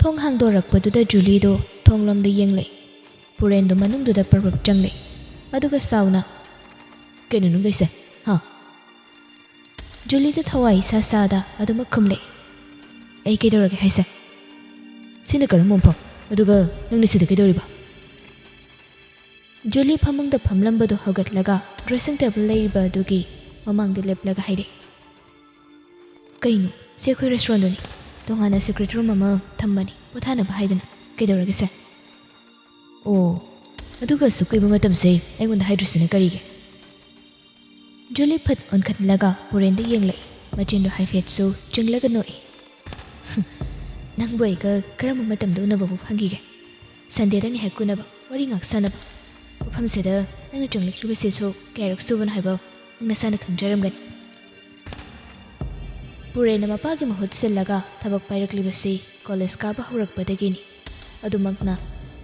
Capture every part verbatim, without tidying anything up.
ꯊꯣꯡ ꯍꯥꯡꯗꯣꯔꯛꯄꯗꯨꯗ ꯖꯨꯂꯤꯗꯣ ꯊꯣꯡꯂꯣꯝꯗ ꯌꯦꯡꯂꯛꯏ꯫ ꯄꯨꯔꯦꯟꯗꯣ ꯃꯅꯨꯡꯗꯨꯗ ꯄꯔꯞ ꯄꯔꯞ ꯆꯪꯂꯛꯏ꯫ ꯑꯗꯨꯒ ꯁꯥꯎꯅ, "ꯀꯩꯅꯣ ꯅꯪ ꯇꯧꯏꯁꯦ? ꯍꯥ?" ꯖꯨꯂꯤꯗꯣ ꯊꯋꯥꯏ ꯏꯁꯥ ꯁꯥꯗ ꯑꯗꯨꯃꯛ ꯈꯨꯝꯂꯛꯏ꯫ "ꯑꯩ ꯀꯩꯗꯧꯔꯒꯦ ꯍꯥꯏꯁꯦ? ꯁꯤꯅ ꯀꯔꯝꯕ ꯃꯐꯝ? ꯑꯗꯨꯒ ꯅꯪꯅ ꯁꯤꯗ ꯀꯩꯗꯧꯔꯤꯕ?" ꯖꯨꯂꯤ ꯐꯃꯨꯡꯗ ꯐꯝꯂꯝꯕꯗꯨ ꯍꯧꯒꯠꯂꯒ dressing table ꯂꯩꯔꯤꯕ ꯑꯗꯨꯒꯤ ꯃꯃꯥꯡꯗ ꯂꯦꯞꯂꯒ ꯍꯥꯏꯔꯛꯏ, "ꯀꯩꯅꯣ, ꯁꯤ ꯑꯩꯈꯣꯏ restaurantꯗꯨꯅꯤ꯫ ꯇꯣꯉꯥꯟꯅ secret room ꯑꯃ ꯊꯝꯕꯅꯤ, ꯄꯣꯊꯥꯅꯕ ꯍꯥꯏꯗꯨꯅ꯫ ꯀꯩꯗꯧꯔꯒꯦ ꯁꯦ?" "ꯑꯣ, ꯑꯗꯨꯒ ꯑꯁꯨꯛ ꯀꯨꯏꯕ ꯃꯇꯝꯁꯦ ꯑꯩꯉꯣꯟꯗ ꯍꯥꯏꯗ꯭ꯔꯤꯁꯤꯅ ꯀꯔꯤꯒꯤ?" ꯖꯨꯂꯤ ꯐꯠ ꯑꯣꯟꯈꯠꯂꯒ ꯄꯨꯔꯦꯟꯗ ꯌꯦꯡꯂꯛꯏ, ꯃꯆꯤꯟꯗꯨ ꯍꯥꯏꯐꯦꯠꯁꯨ ꯆꯤꯡꯂꯒ ꯅꯣꯛꯏ꯫ "ꯅꯪꯕꯨ ꯑꯩꯒ ꯀꯔꯝꯕ ꯃꯇꯝꯗ ꯎꯅꯕꯕꯨ ꯐꯪꯈꯤꯒꯦ? Sundayꯗ ꯉꯥꯏꯍꯥꯛ ꯎꯅꯕ, ꯋꯥꯔꯤ ꯉꯥꯛ ꯁꯥꯟꯅꯕ꯫ ꯃꯐꯝꯁꯤꯗ ꯅꯪꯅ ꯆꯪꯂꯛꯂꯤꯕꯁꯤꯁꯨ ꯀꯌꯥꯔꯛ ꯁꯨꯕꯅꯣ ꯍꯥꯏꯕ ꯅꯪ ꯅꯁꯥꯅ ꯈꯪꯖꯔꯝꯒꯅꯤ꯫" ꯄꯨꯔꯦꯟꯅ ꯃꯄꯥꯒꯤ ꯃꯍꯨꯠ ꯁꯤꯜꯂꯒ ꯊꯕꯛ ꯄꯥꯏꯔꯛꯂꯤꯕꯁꯤ college ꯀꯥꯕ ꯍꯧꯔꯛꯄꯗꯒꯤꯅꯤ꯫ ꯑꯗꯨꯃꯛꯅ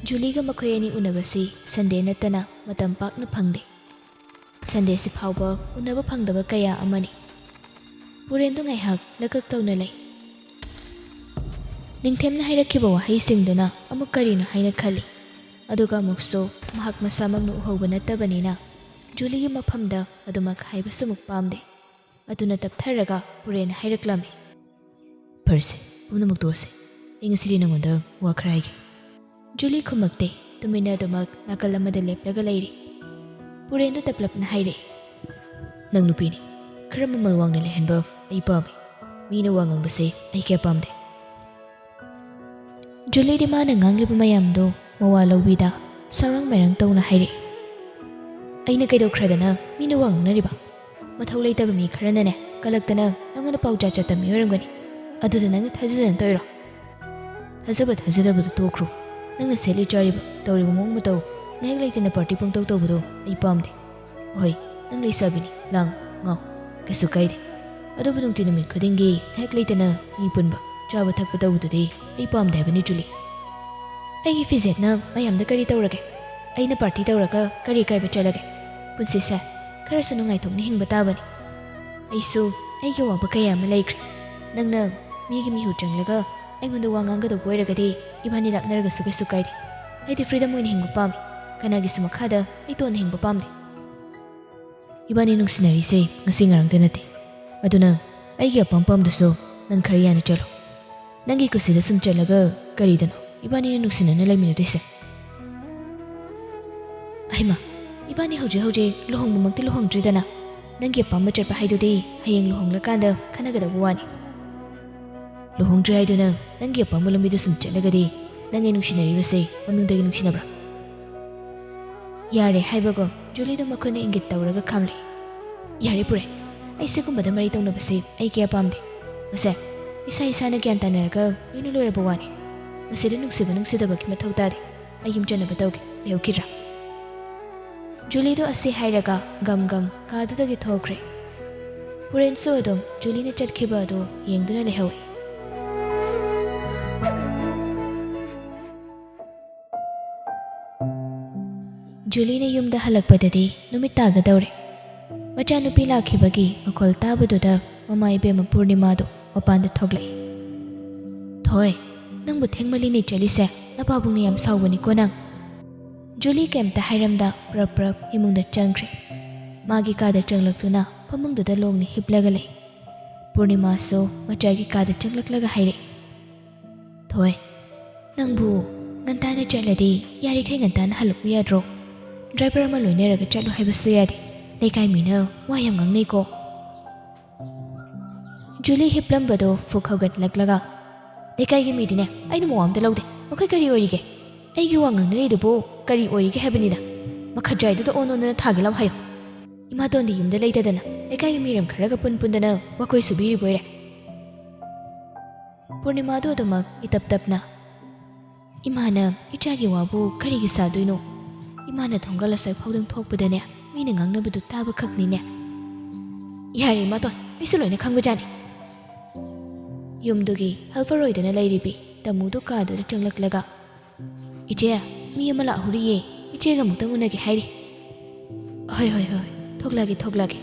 ꯖꯨꯂꯤꯒ ꯃꯈꯣꯏ ꯑꯅꯤ ꯎꯅꯕꯁꯤ Sunday ꯅꯠꯇꯅ ꯃꯇꯝ ꯄꯥꯛꯅ ꯐꯪꯗꯦ꯫ Sundayꯁꯤ ꯐꯥꯎꯕ ꯎꯅꯕ ꯐꯪꯗꯕ ꯀꯌꯥ ꯑꯃꯅꯤ꯫ ꯄꯨꯔꯦꯟꯗꯨ ꯉꯥꯏꯍꯥꯛ ꯂꯀꯛ ꯇꯧꯅ ꯂꯩ꯫ ꯅꯤꯡꯊꯦꯝꯅ ꯍꯥꯏꯔꯛꯈꯤꯕ ꯋꯥꯍꯩꯁꯤꯡꯗꯨꯅ ꯑꯃꯨꯛ ꯀꯔꯤꯅꯣ ꯍꯥꯏꯅ ꯈꯜꯂꯤ꯫ ꯑꯗꯨꯒ ꯑꯃꯨꯛꯁꯨ ꯃꯍꯥꯛ ꯃꯁꯥꯃꯛꯅ ꯎꯍꯧꯕ ꯅꯠꯇꯕꯅꯤꯅ ꯖꯨꯂꯤꯒꯤ ꯃꯐꯝꯗ ꯑꯗꯨꯃꯛ ꯍꯥꯏꯕꯁꯨ ꯑꯃꯨꯛ ꯄꯥꯝꯗꯦ꯫ ꯑꯗꯨꯅ ꯇꯞꯊꯔꯒ ꯄꯨꯔꯦꯟꯅ ꯍꯥꯏꯔꯛꯂꯝꯃꯤ, "ꯐꯔꯦꯁꯦ, ꯄꯨꯝꯅꯃꯛ ꯇꯣꯛꯑꯁꯦ꯫ ꯑꯩ ꯉꯁꯤꯗꯤ ꯅꯉꯣꯟꯗ ꯋꯥ ꯈꯔ ꯍꯥꯏꯒꯦ꯫" ꯖꯨꯂꯤ ꯈꯨꯝꯃꯛꯇꯦ, ꯇꯨꯃꯤꯟꯅ ꯑꯗꯨꯃꯛ ꯅꯥꯀꯜ ꯑꯃꯗ ꯂꯦꯞꯂꯒ ꯂꯩꯔꯤ꯫ ꯄꯨꯔꯦꯟꯗꯨ ꯇꯞꯂꯞꯅ ꯍꯥꯏꯔꯛꯏ, "ꯅꯪ ꯅꯨꯄꯤꯅꯤ, ꯈꯔ ꯃꯃꯜ ꯋꯥꯡꯅ ꯂꯩꯍꯟꯕ ꯑꯩ ꯄꯥꯝꯃꯤ꯫ ꯃꯤꯅ ꯋꯥ ꯉꯥꯡꯕꯁꯦ ꯑꯩ ꯀꯌꯥ ꯄꯥꯝꯗꯦ꯫" ꯖꯨꯂꯤꯗꯤ ꯃꯥꯅ ꯉꯥꯡꯂꯤꯕ ꯃꯌꯥꯝꯗꯣ ꯃꯋꯥ ꯂꯧꯕꯤꯗ ꯁꯔꯥꯡ ꯃꯔꯥꯡ ꯇꯧꯅ ꯍꯥꯏꯔꯛꯏ, "ꯑꯩꯅ ꯀꯩꯗꯧꯈ꯭ꯔꯗꯅ ꯃꯤꯅ ꯋꯥ ꯉꯥꯡꯅꯔꯤꯕ? ꯃꯊꯧ ꯂꯩꯇꯕ ꯃꯤ ꯈꯔꯅꯅꯦ, ꯀꯂꯛꯇꯅ ꯅꯪꯉꯣꯟꯗ ꯄꯥꯎ ꯖꯥꯠ ꯖꯥꯠ ꯇꯝꯃꯤ ꯑꯣꯏꯔꯝꯒꯅꯤ꯫ ꯑꯗꯨꯗ ꯅꯪꯅ ꯊꯥꯖꯗꯅ ꯇꯧꯔꯤꯔꯣ? ꯊꯥꯖꯕ ꯊꯥꯖꯗꯕꯗꯨ ꯇꯣꯛꯈ꯭ꯔꯣ꯫ ꯅꯪꯅ ꯁꯦꯠꯂꯤ ꯆꯥꯔꯤꯕ, ꯇꯧꯔꯤꯕ ꯃꯑꯣꯡ ꯃꯇꯧ, ꯉꯥꯏꯍꯥꯛ ꯂꯩꯇꯅ party ꯄꯪꯇꯧ ꯇꯧꯕꯗꯣ ꯑꯩ ꯄꯥꯝꯗꯦ꯫ ꯍꯣꯏ, ꯅꯪ ꯂꯩꯁꯥꯕꯤꯅꯤ, ꯂꯥꯡ, ꯉꯥꯎ, ꯀꯩꯁꯨ ꯀꯥꯏꯗꯦ꯫ ꯑꯗꯨꯕꯨ ꯅꯨꯡꯇꯤ ꯅꯨꯃꯤꯠ ꯈꯨꯗꯤꯡꯒꯤ ꯉꯥꯏꯍꯥꯛ ꯂꯩꯇꯅ ꯃꯤ ꯄꯨꯟꯕ, ꯆꯥꯕ ꯊꯛꯄ ꯇꯧꯕꯗꯨꯗꯤ ꯑꯩ ꯄꯥꯝꯗꯦ ꯍꯥꯏꯕꯅꯤ, ꯖꯨꯂꯤ꯫ ꯑꯩꯒꯤ ꯐꯤꯖꯦꯠꯅ ꯃꯌꯥꯝꯗ ꯀꯔꯤ ꯇꯧꯔꯒꯦ? ꯑꯩꯅ party ꯇꯧꯔꯒ ꯀꯔꯤ ꯑꯀꯥꯏꯕ ꯆꯠꯂꯒꯦ? ꯄꯨꯟꯁꯤꯁꯦ ꯈꯔꯁꯨ ꯅꯨꯡꯉꯥꯏꯊꯣꯛꯅ ꯍꯤꯡꯕ ꯇꯥꯕꯅꯤ꯫ ꯑꯩꯁꯨ ꯑꯩꯒꯤ ꯑꯋꯥꯕ ꯀꯌꯥ ꯑꯃ ꯂꯩꯈ꯭ꯔꯦ꯫ ꯅꯪꯅ ꯃꯤꯒꯤ ꯃꯤꯍꯨꯠ ꯆꯪꯂꯒ ꯑꯩꯉꯣꯟꯗ ꯋꯥ ꯉꯥꯡꯒꯗꯧꯕ ꯑꯣꯏꯔꯒꯗꯤ ꯏꯕꯥꯅꯤ ꯂꯥꯞꯅꯔꯒꯁꯨ ꯀꯩꯁꯨ ꯀꯥꯏꯗꯦ꯫ ꯑꯩꯗꯤ freedom ꯑꯣꯏꯅ ꯍꯤꯡꯕ ꯄꯥꯝꯃꯤ꯫ ꯀꯅꯥꯒꯤꯁꯨ ꯃꯈꯥꯗ ꯑꯩ ꯇꯣꯟꯅ ꯍꯤꯡꯕ ꯄꯥꯝꯗꯦ꯫ ꯏꯕꯥꯅꯤ ꯅꯨꯡꯁꯤꯅꯔꯤꯁꯦ ꯉꯁꯤ ꯉꯔꯥꯡꯗ ꯅꯠꯇꯦ꯫ ꯑꯗꯨꯅ ꯑꯩꯒꯤ ꯑꯄꯥꯝ ꯄꯥꯝꯗꯁꯨ ꯅꯪ ꯈꯔ ꯌꯥꯅ ꯆꯠꯂꯣ꯫ ꯅꯪꯒꯤ ꯀꯨꯁꯤꯗ ꯁꯨꯝ ꯆꯠꯂꯒ ꯀꯔꯤꯗꯅꯣ ꯏꯕꯥꯅꯤꯅ ꯅꯨꯡꯁꯤꯅꯅ ꯂꯩꯃꯤꯟꯅꯗꯣꯏꯁꯦ? ꯑꯍꯩꯃ, ꯏꯕꯥꯅꯤ ꯍꯧꯖꯤꯛ ꯍꯧꯖꯤꯛ ꯂꯨꯍꯣꯡꯕꯃꯛꯇꯤ ꯂꯨꯍꯣꯡꯗ꯭ꯔꯤꯗꯅ, ꯅꯪꯒꯤ ꯑꯄꯥꯝꯕ ꯆꯠꯄ ꯍꯥꯏꯗꯨꯗꯤ ꯍꯌꯦꯡ ꯂꯨꯍꯣꯡꯂꯀꯥꯟꯗ ꯈꯟꯅꯒꯗꯧꯕ ꯋꯥꯅꯤ꯫ ꯂꯨꯍꯣꯡꯗ꯭ꯔꯤ ꯍꯥꯏꯗꯨꯅ ꯅꯪꯒꯤ ꯑꯄꯥꯝꯕ ꯂꯝꯕꯤꯗ ꯁꯨꯝ ꯆꯠꯂꯒꯗꯤ ꯅꯪ ꯑꯩ ꯅꯨꯡꯁꯤꯅꯔꯤꯕꯁꯦ ꯃꯃꯤꯡꯗꯒꯤ ꯅꯨꯡꯁꯤꯅꯕ꯭ꯔꯥ? ꯌꯥꯔꯦ ꯍꯥꯏꯕꯒꯨꯝ ꯖꯨꯂꯤꯗ ꯃꯈꯨꯠꯅ ꯏꯪꯒꯤꯠ ꯇꯧꯔꯒ ꯈꯥꯝꯂꯦ꯫ ꯌꯥꯔꯦ ꯄꯨꯔꯦ, ꯑꯩ ꯁꯤꯒꯨꯝꯕꯗ ꯃꯔꯩ ꯇꯧꯅꯕꯁꯦ ꯑꯩ ꯀꯌꯥ ꯄꯥꯝꯗꯦ꯫ ꯃꯁꯦ ꯏꯁꯥ ꯏꯁꯥꯅ ꯒ꯭ꯌꯥꯟ ꯇꯥꯅꯔꯒ ꯂꯣꯏꯅ ꯂꯣꯏꯔꯕ ꯋꯥꯅꯤ꯫ ꯃꯁꯤꯗ ꯅꯨꯡꯁꯤꯕ ꯅꯨꯡꯁꯤꯗꯕꯒꯤ ꯃꯊꯧ ꯇꯥꯗꯦ꯫ ꯑꯩ ꯌꯨꯝ ꯆꯠꯅꯕ ꯇꯧꯒꯦ꯫ ꯂꯩꯍꯧꯈꯤꯗ꯭ꯔꯥ? ꯖꯨꯂꯤꯗꯣ ꯑꯁꯤ ꯍꯥꯏꯔꯒ ꯒꯝ ꯒꯝ ꯀꯥꯗꯨꯗꯒꯤ ꯊꯣꯛꯈ꯭ꯔꯦ꯫ ꯄꯨꯔꯦꯟꯁꯨ ꯑꯗꯨꯝ ꯖꯨꯂꯤꯅ ꯆꯠꯈꯤꯕ ꯑꯗꯨ ꯌꯦꯡꯗꯨꯅ ꯂꯩꯍꯧꯏ꯫ ꯖꯨꯂꯤꯅ ꯌꯨꯝꯗ ꯍꯜꯂꯛꯄꯗꯗꯤ ꯅꯨꯃꯤꯠ ꯇꯥꯒꯗꯧꯔꯦ꯫ ꯃꯆꯥꯅꯨꯄꯤ ꯂꯥꯛꯈꯤꯕꯒꯤ ꯃꯈꯣꯜ ꯇꯥꯕꯗꯨꯗ ꯃꯃꯥ ꯏꯕꯦꯝꯃ ꯄꯨꯔꯅꯤꯃꯥꯗꯨ ꯃꯄꯥꯟꯗ ꯊꯣꯛꯂꯛꯏ꯫ "ꯊꯣꯏ, ꯅꯪꯕꯨ ꯊꯦꯡꯃꯜꯂꯤꯅꯦ ꯆꯠꯂꯤꯁꯦ, ꯅꯄꯥꯕꯨꯡꯅ ꯌꯥꯝ ꯁꯥꯎꯕꯅꯤꯀꯣ ꯅꯪ꯫" ꯖꯨꯂꯤ ꯀꯩꯝꯇ ꯍꯥꯏꯔꯝꯗ ꯄ꯭ꯔꯞ ꯄ꯭ꯔꯞ ꯏꯃꯨꯡꯗ ꯆꯪꯈ꯭ꯔꯦ꯫ ꯃꯥꯒꯤ ꯀꯥꯗ ꯆꯪꯂꯛꯇꯨꯅ ꯐꯃꯨꯡꯗꯨꯗ ꯂꯣꯡꯅ ꯍꯤꯞꯂꯒ ꯂꯩ꯫ ꯄꯨꯔꯅꯤꯃꯥꯁꯨ ꯃꯆꯥꯒꯤ ꯀꯥꯗ ꯆꯪꯂꯛꯂꯒ ꯍꯥꯏꯔꯛꯏ, "ꯊꯣꯏ, ꯅꯪꯕꯨ ꯉꯟꯇꯥꯅ ꯆꯠꯂꯗꯤ ꯌꯥꯔꯤꯈꯩ ꯉꯟꯇꯥꯅ ꯍꯜꯂꯛꯎ ꯌꯥꯗ꯭ꯔꯣ? ꯗ꯭ꯔꯥꯏꯚꯔ ꯑꯃ ꯂꯣꯏꯅꯔꯒ ꯆꯠꯂꯨ ꯍꯥꯏꯕꯁꯨ ꯌꯥꯗꯦ꯫ ꯂꯩꯀꯥꯏ ꯃꯤꯅ ꯋꯥ ꯌꯥꯝ ꯉꯥꯡꯅꯩꯀꯣ꯫" ꯖꯨꯂꯤ ꯍꯤꯞꯂꯝꯕꯗꯣ ꯐꯨꯛ ꯍꯧꯒꯠꯂꯛꯂꯒ, "ꯂꯩꯀꯥꯏꯒꯤ ꯃꯤꯗꯤꯅꯦ ꯑꯩꯅ ꯃꯋꯥ ꯑꯝꯇ ꯂꯧꯗꯦ꯫ ꯃꯈꯣꯏ ꯀꯔꯤ ꯑꯣꯏꯔꯤꯒꯦ? ꯑꯩꯒꯤ ꯋꯥ ꯉꯥꯡꯅꯔꯤꯗꯨꯕꯨ ꯀꯔꯤ ꯑꯣꯏꯔꯤꯒꯦ ꯍꯥꯏꯕꯅꯤꯗ? ꯃꯈꯖꯥꯏꯗꯨꯗ ꯑꯣꯟ ꯑꯣꯟꯗꯅ ꯊꯥꯒꯦ ꯂꯥꯎ ꯍꯥꯏꯌꯨ꯫ ꯏꯃꯥꯇꯣꯟꯗꯤ ꯌꯨꯝꯗ ꯂꯩꯇꯗꯅ ꯂꯩꯀꯥꯏꯒꯤ ꯃꯤꯔꯦꯝ ꯈꯔꯒ ꯄꯨꯟ ꯄꯨꯟꯗꯅ ꯋꯥꯈꯣꯏ ꯁꯨꯕꯤꯔꯤꯕꯣꯏꯔꯦ꯫" ꯄꯨꯔꯅꯤꯃꯥꯗꯨ ꯑꯗꯨꯃꯛ ꯏꯇꯞ ꯇꯞꯅ, "ꯏꯃꯥꯅ ꯏꯆꯥꯒꯤ ꯋꯥꯕꯨ ꯀꯔꯤꯒꯤ ꯁꯥꯗꯣꯏꯅꯣ? ꯏꯃꯥꯅ ꯊꯣꯡꯒꯜ ꯑꯁ꯭ꯋꯥꯏ ꯐꯥꯎꯗꯪ ꯊꯣꯛꯄꯗꯅꯦ ꯃꯤꯅ ꯉꯥꯡꯅꯕꯗꯨ ꯇꯥꯕ ꯈꯛꯅꯤꯅꯦ꯫" "ꯌꯥꯔꯦ ꯏꯃꯥꯇꯣꯟ, ꯑꯩꯁꯨ ꯂꯣꯏꯅ ꯈꯪꯕꯖꯥꯠꯅꯤ꯫" ꯌꯨꯝꯗꯨꯒꯤ helper ꯑꯣꯏꯗꯨꯅ ꯂꯩꯔꯤꯕꯤ ꯇꯥꯃꯨꯗꯨ ꯀꯥꯗꯨꯗ ꯆꯪꯂꯛꯂꯒ, "ꯏꯆꯦ, ꯃꯤ ꯑꯃ ꯂꯥꯛꯍꯧꯔꯤꯌꯦ, ꯏꯆꯦꯒ ꯑꯃꯨꯛꯇꯪ ꯎꯅꯒꯦ ꯍꯥꯏꯔꯤ꯫" "ꯍꯣꯏ, ꯍꯣꯏ, ꯍꯣꯏ, ꯊꯣꯛꯂꯒꯦ, ꯊꯣꯛꯂꯒꯦ꯫"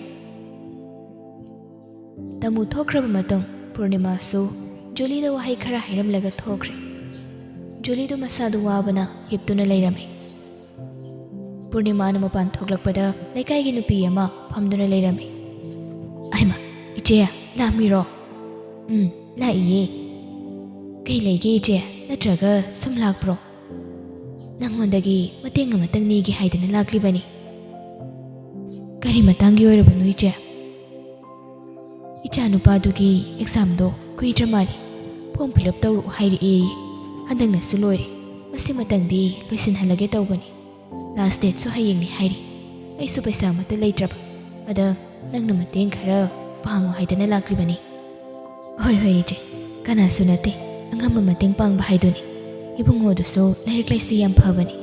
ꯇꯥꯃꯨ ꯊꯣꯛꯈ꯭ꯔꯕ ꯃꯇꯨꯡ ꯄꯨꯔꯅꯤꯃꯥꯁꯨ ꯖꯨꯂꯤꯗ ꯋꯥꯍꯩ ꯈꯔ ꯍꯥꯏꯔꯝꯂꯒ ꯊꯣꯛꯈ꯭ꯔꯦ꯫ ꯖꯨꯂꯤꯗꯨ ꯃꯁꯥꯗꯨ ꯋꯥꯕꯅ ꯍꯤꯞꯇꯨꯅ ꯂꯩꯔꯝꯃꯤ꯫ ꯄꯨꯔꯅꯤꯃꯥꯅ ꯃꯄꯥꯟ ꯊꯣꯛꯂꯛꯄꯗ ꯂꯩꯀꯥꯏꯒꯤ ꯅꯨꯄꯤ ꯑꯃ ꯐꯝꯗꯨꯅ ꯂꯩꯔꯝꯃꯤ꯫ "ꯑꯩꯃ, ꯏꯆꯦ, ꯂꯥꯛꯃꯤꯔꯣ?" "ꯎꯝ, ꯂꯥꯛꯏꯌꯦ꯫ ꯀꯩ ꯂꯩꯒꯦ ꯏꯆꯦ? ꯅꯠꯇ꯭ꯔꯒ ꯁꯨꯝ ꯂꯥꯛꯄ꯭ꯔꯣ?" "ꯅꯪꯉꯣꯟꯗꯒꯤ ꯃꯇꯦꯡ ꯑꯃꯇꯪ ꯅꯤꯒꯦ ꯍꯥꯏꯗꯅ ꯂꯥꯛꯂꯤꯕꯅꯤ꯫" "ꯀꯔꯤ ꯃꯇꯥꯡꯒꯤ ꯑꯣꯏꯔꯕꯅꯣ ꯏꯆꯦ?" "ꯏꯆꯥ ꯅꯨꯄꯥꯗꯨꯒꯤ ꯑꯦꯛꯖꯥꯝꯗꯣ ꯀꯨꯏꯗ꯭ꯔ ꯃꯥꯜꯂꯤ꯫ ꯐꯣꯔꯝ ꯐꯤꯜ ꯑꯞ ꯇꯧꯔꯛꯎ ꯍꯥꯏꯔꯛꯑꯦꯌꯦ꯫ ꯍꯟꯗꯛꯅꯁꯨ ꯂꯣꯏꯔꯦ꯫ ꯃꯁꯤꯃꯇꯪꯗꯤ ꯂꯣꯏꯁꯤꯟꯍꯜꯂꯒꯦ ꯇꯧꯕꯅꯤ꯫ ꯂꯥꯁ ꯗꯦꯠꯁꯨ ꯍꯌꯦꯡꯅꯤ ꯍꯥꯏꯔꯤ꯫ ꯑꯩꯁꯨ ꯄꯩꯁꯥ ꯑꯃꯠꯇ ꯂꯩꯇ꯭ꯔꯕ꯫ ꯑꯗ ꯅꯪꯅ ꯃꯇꯦꯡ ꯈꯔ ꯄꯥꯡꯉꯨ ꯍꯥꯏꯗꯅ ꯂꯥꯛꯂꯤꯕꯅꯤ꯫" "ꯍꯣꯏ, ꯍꯣꯏ, ꯏꯆꯦ꯫ ꯀꯅꯥꯁꯨ ꯅꯠꯇꯦ꯫ ꯑꯉꯝꯕ ꯃꯇꯦꯡ ꯄꯥꯡꯕ ꯍꯥꯏꯗꯨꯅꯤ꯫ ꯏꯕꯨꯡꯉꯣꯗꯨꯁꯨ ꯂꯥꯏꯔꯤꯛ ꯂꯥꯏꯁꯨ ꯌꯥꯝ ꯐꯕꯅꯤ꯫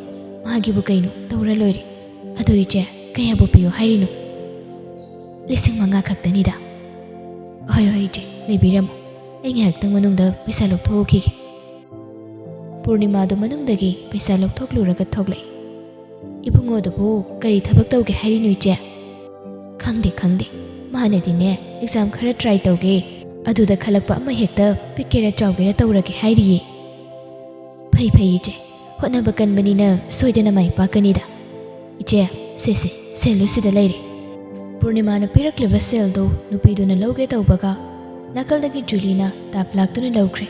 ꯃꯥꯒꯤꯕꯨ ꯀꯩꯅꯣ ꯇꯧꯔ ꯂꯣꯏꯔꯦ꯫ ꯑꯗꯣ ꯏꯆꯦ, ꯀꯌꯥꯕꯨ ꯄꯤꯌꯨ ꯍꯥꯏꯔꯤꯅꯣ?" "ꯂꯤꯁꯤꯡ ꯃꯉꯥ ꯈꯛꯇꯅꯤꯗ꯫" "ꯍꯣꯏ, ꯍꯣꯏ, ꯏꯆꯦ, ꯂꯩꯕꯤꯔꯝꯃꯣ꯫ ꯑꯩ ꯉꯥꯏꯍꯥꯛꯇꯪ ꯃꯅꯨꯡꯗ ꯄꯩꯁꯥ ꯂꯧꯊꯣꯛꯎꯈꯤꯒꯦ꯫" ꯄꯨꯔꯅꯤꯃꯥꯗꯨ ꯃꯅꯨꯡꯗꯒꯤ ꯄꯩꯁꯥ ꯂꯧꯊꯣꯛꯂꯨꯔꯒ ꯊꯣꯛꯂꯛꯏ꯫ "ꯏꯕꯨꯡꯉꯣꯗꯨꯕꯨ ꯀꯔꯤ ꯊꯕꯛ ꯇꯧꯒꯦ ꯍꯥꯏꯔꯤꯅꯣ, ꯏꯆꯦ?" "ꯈꯪꯗꯦ, ꯈꯪꯗꯦ꯫ ꯃꯥꯅꯗꯤꯅꯦ, ꯑꯦꯛꯖꯥꯝ ꯈꯔ ꯇ꯭ꯔꯥꯏ ꯇꯧꯒꯦ, ꯑꯗꯨꯗ ꯈꯜꯂꯛꯄ ꯑꯃ ꯍꯦꯛꯇ ꯄꯤꯛꯀꯦꯔꯥ ꯆꯥꯎꯒꯦꯔꯥ ꯇꯧꯔꯒꯦ ꯍꯥꯏꯔꯤꯌꯦ꯫" "ꯐꯩ, ꯐꯩ, ꯏꯆꯦ꯫ ꯍꯣꯠꯅꯕ ꯀꯟꯕꯅꯤꯅ ꯁꯣꯏꯗꯅ ꯃꯥꯏ ꯄꯥꯛꯀꯅꯤꯗ꯫ ꯏꯆꯦ, ꯁꯦ, ꯁꯦ, ꯁꯦꯜꯗꯨ ꯁꯤꯗ ꯂꯩꯔꯦ꯫" ꯄꯨꯔꯅꯤꯃꯥꯅ ꯄꯤꯔꯛꯂꯤꯕ ꯁꯦꯜꯗꯨ ꯅꯨꯄꯤꯗꯨꯅ ꯂꯧꯒꯦ ꯇꯧꯕꯒ, ꯅꯥꯀꯜꯗꯒꯤ ꯖꯨꯂꯤꯅ ꯇꯥꯞ ꯂꯥꯛꯇꯨꯅ ꯂꯧꯈ꯭ꯔꯦ꯫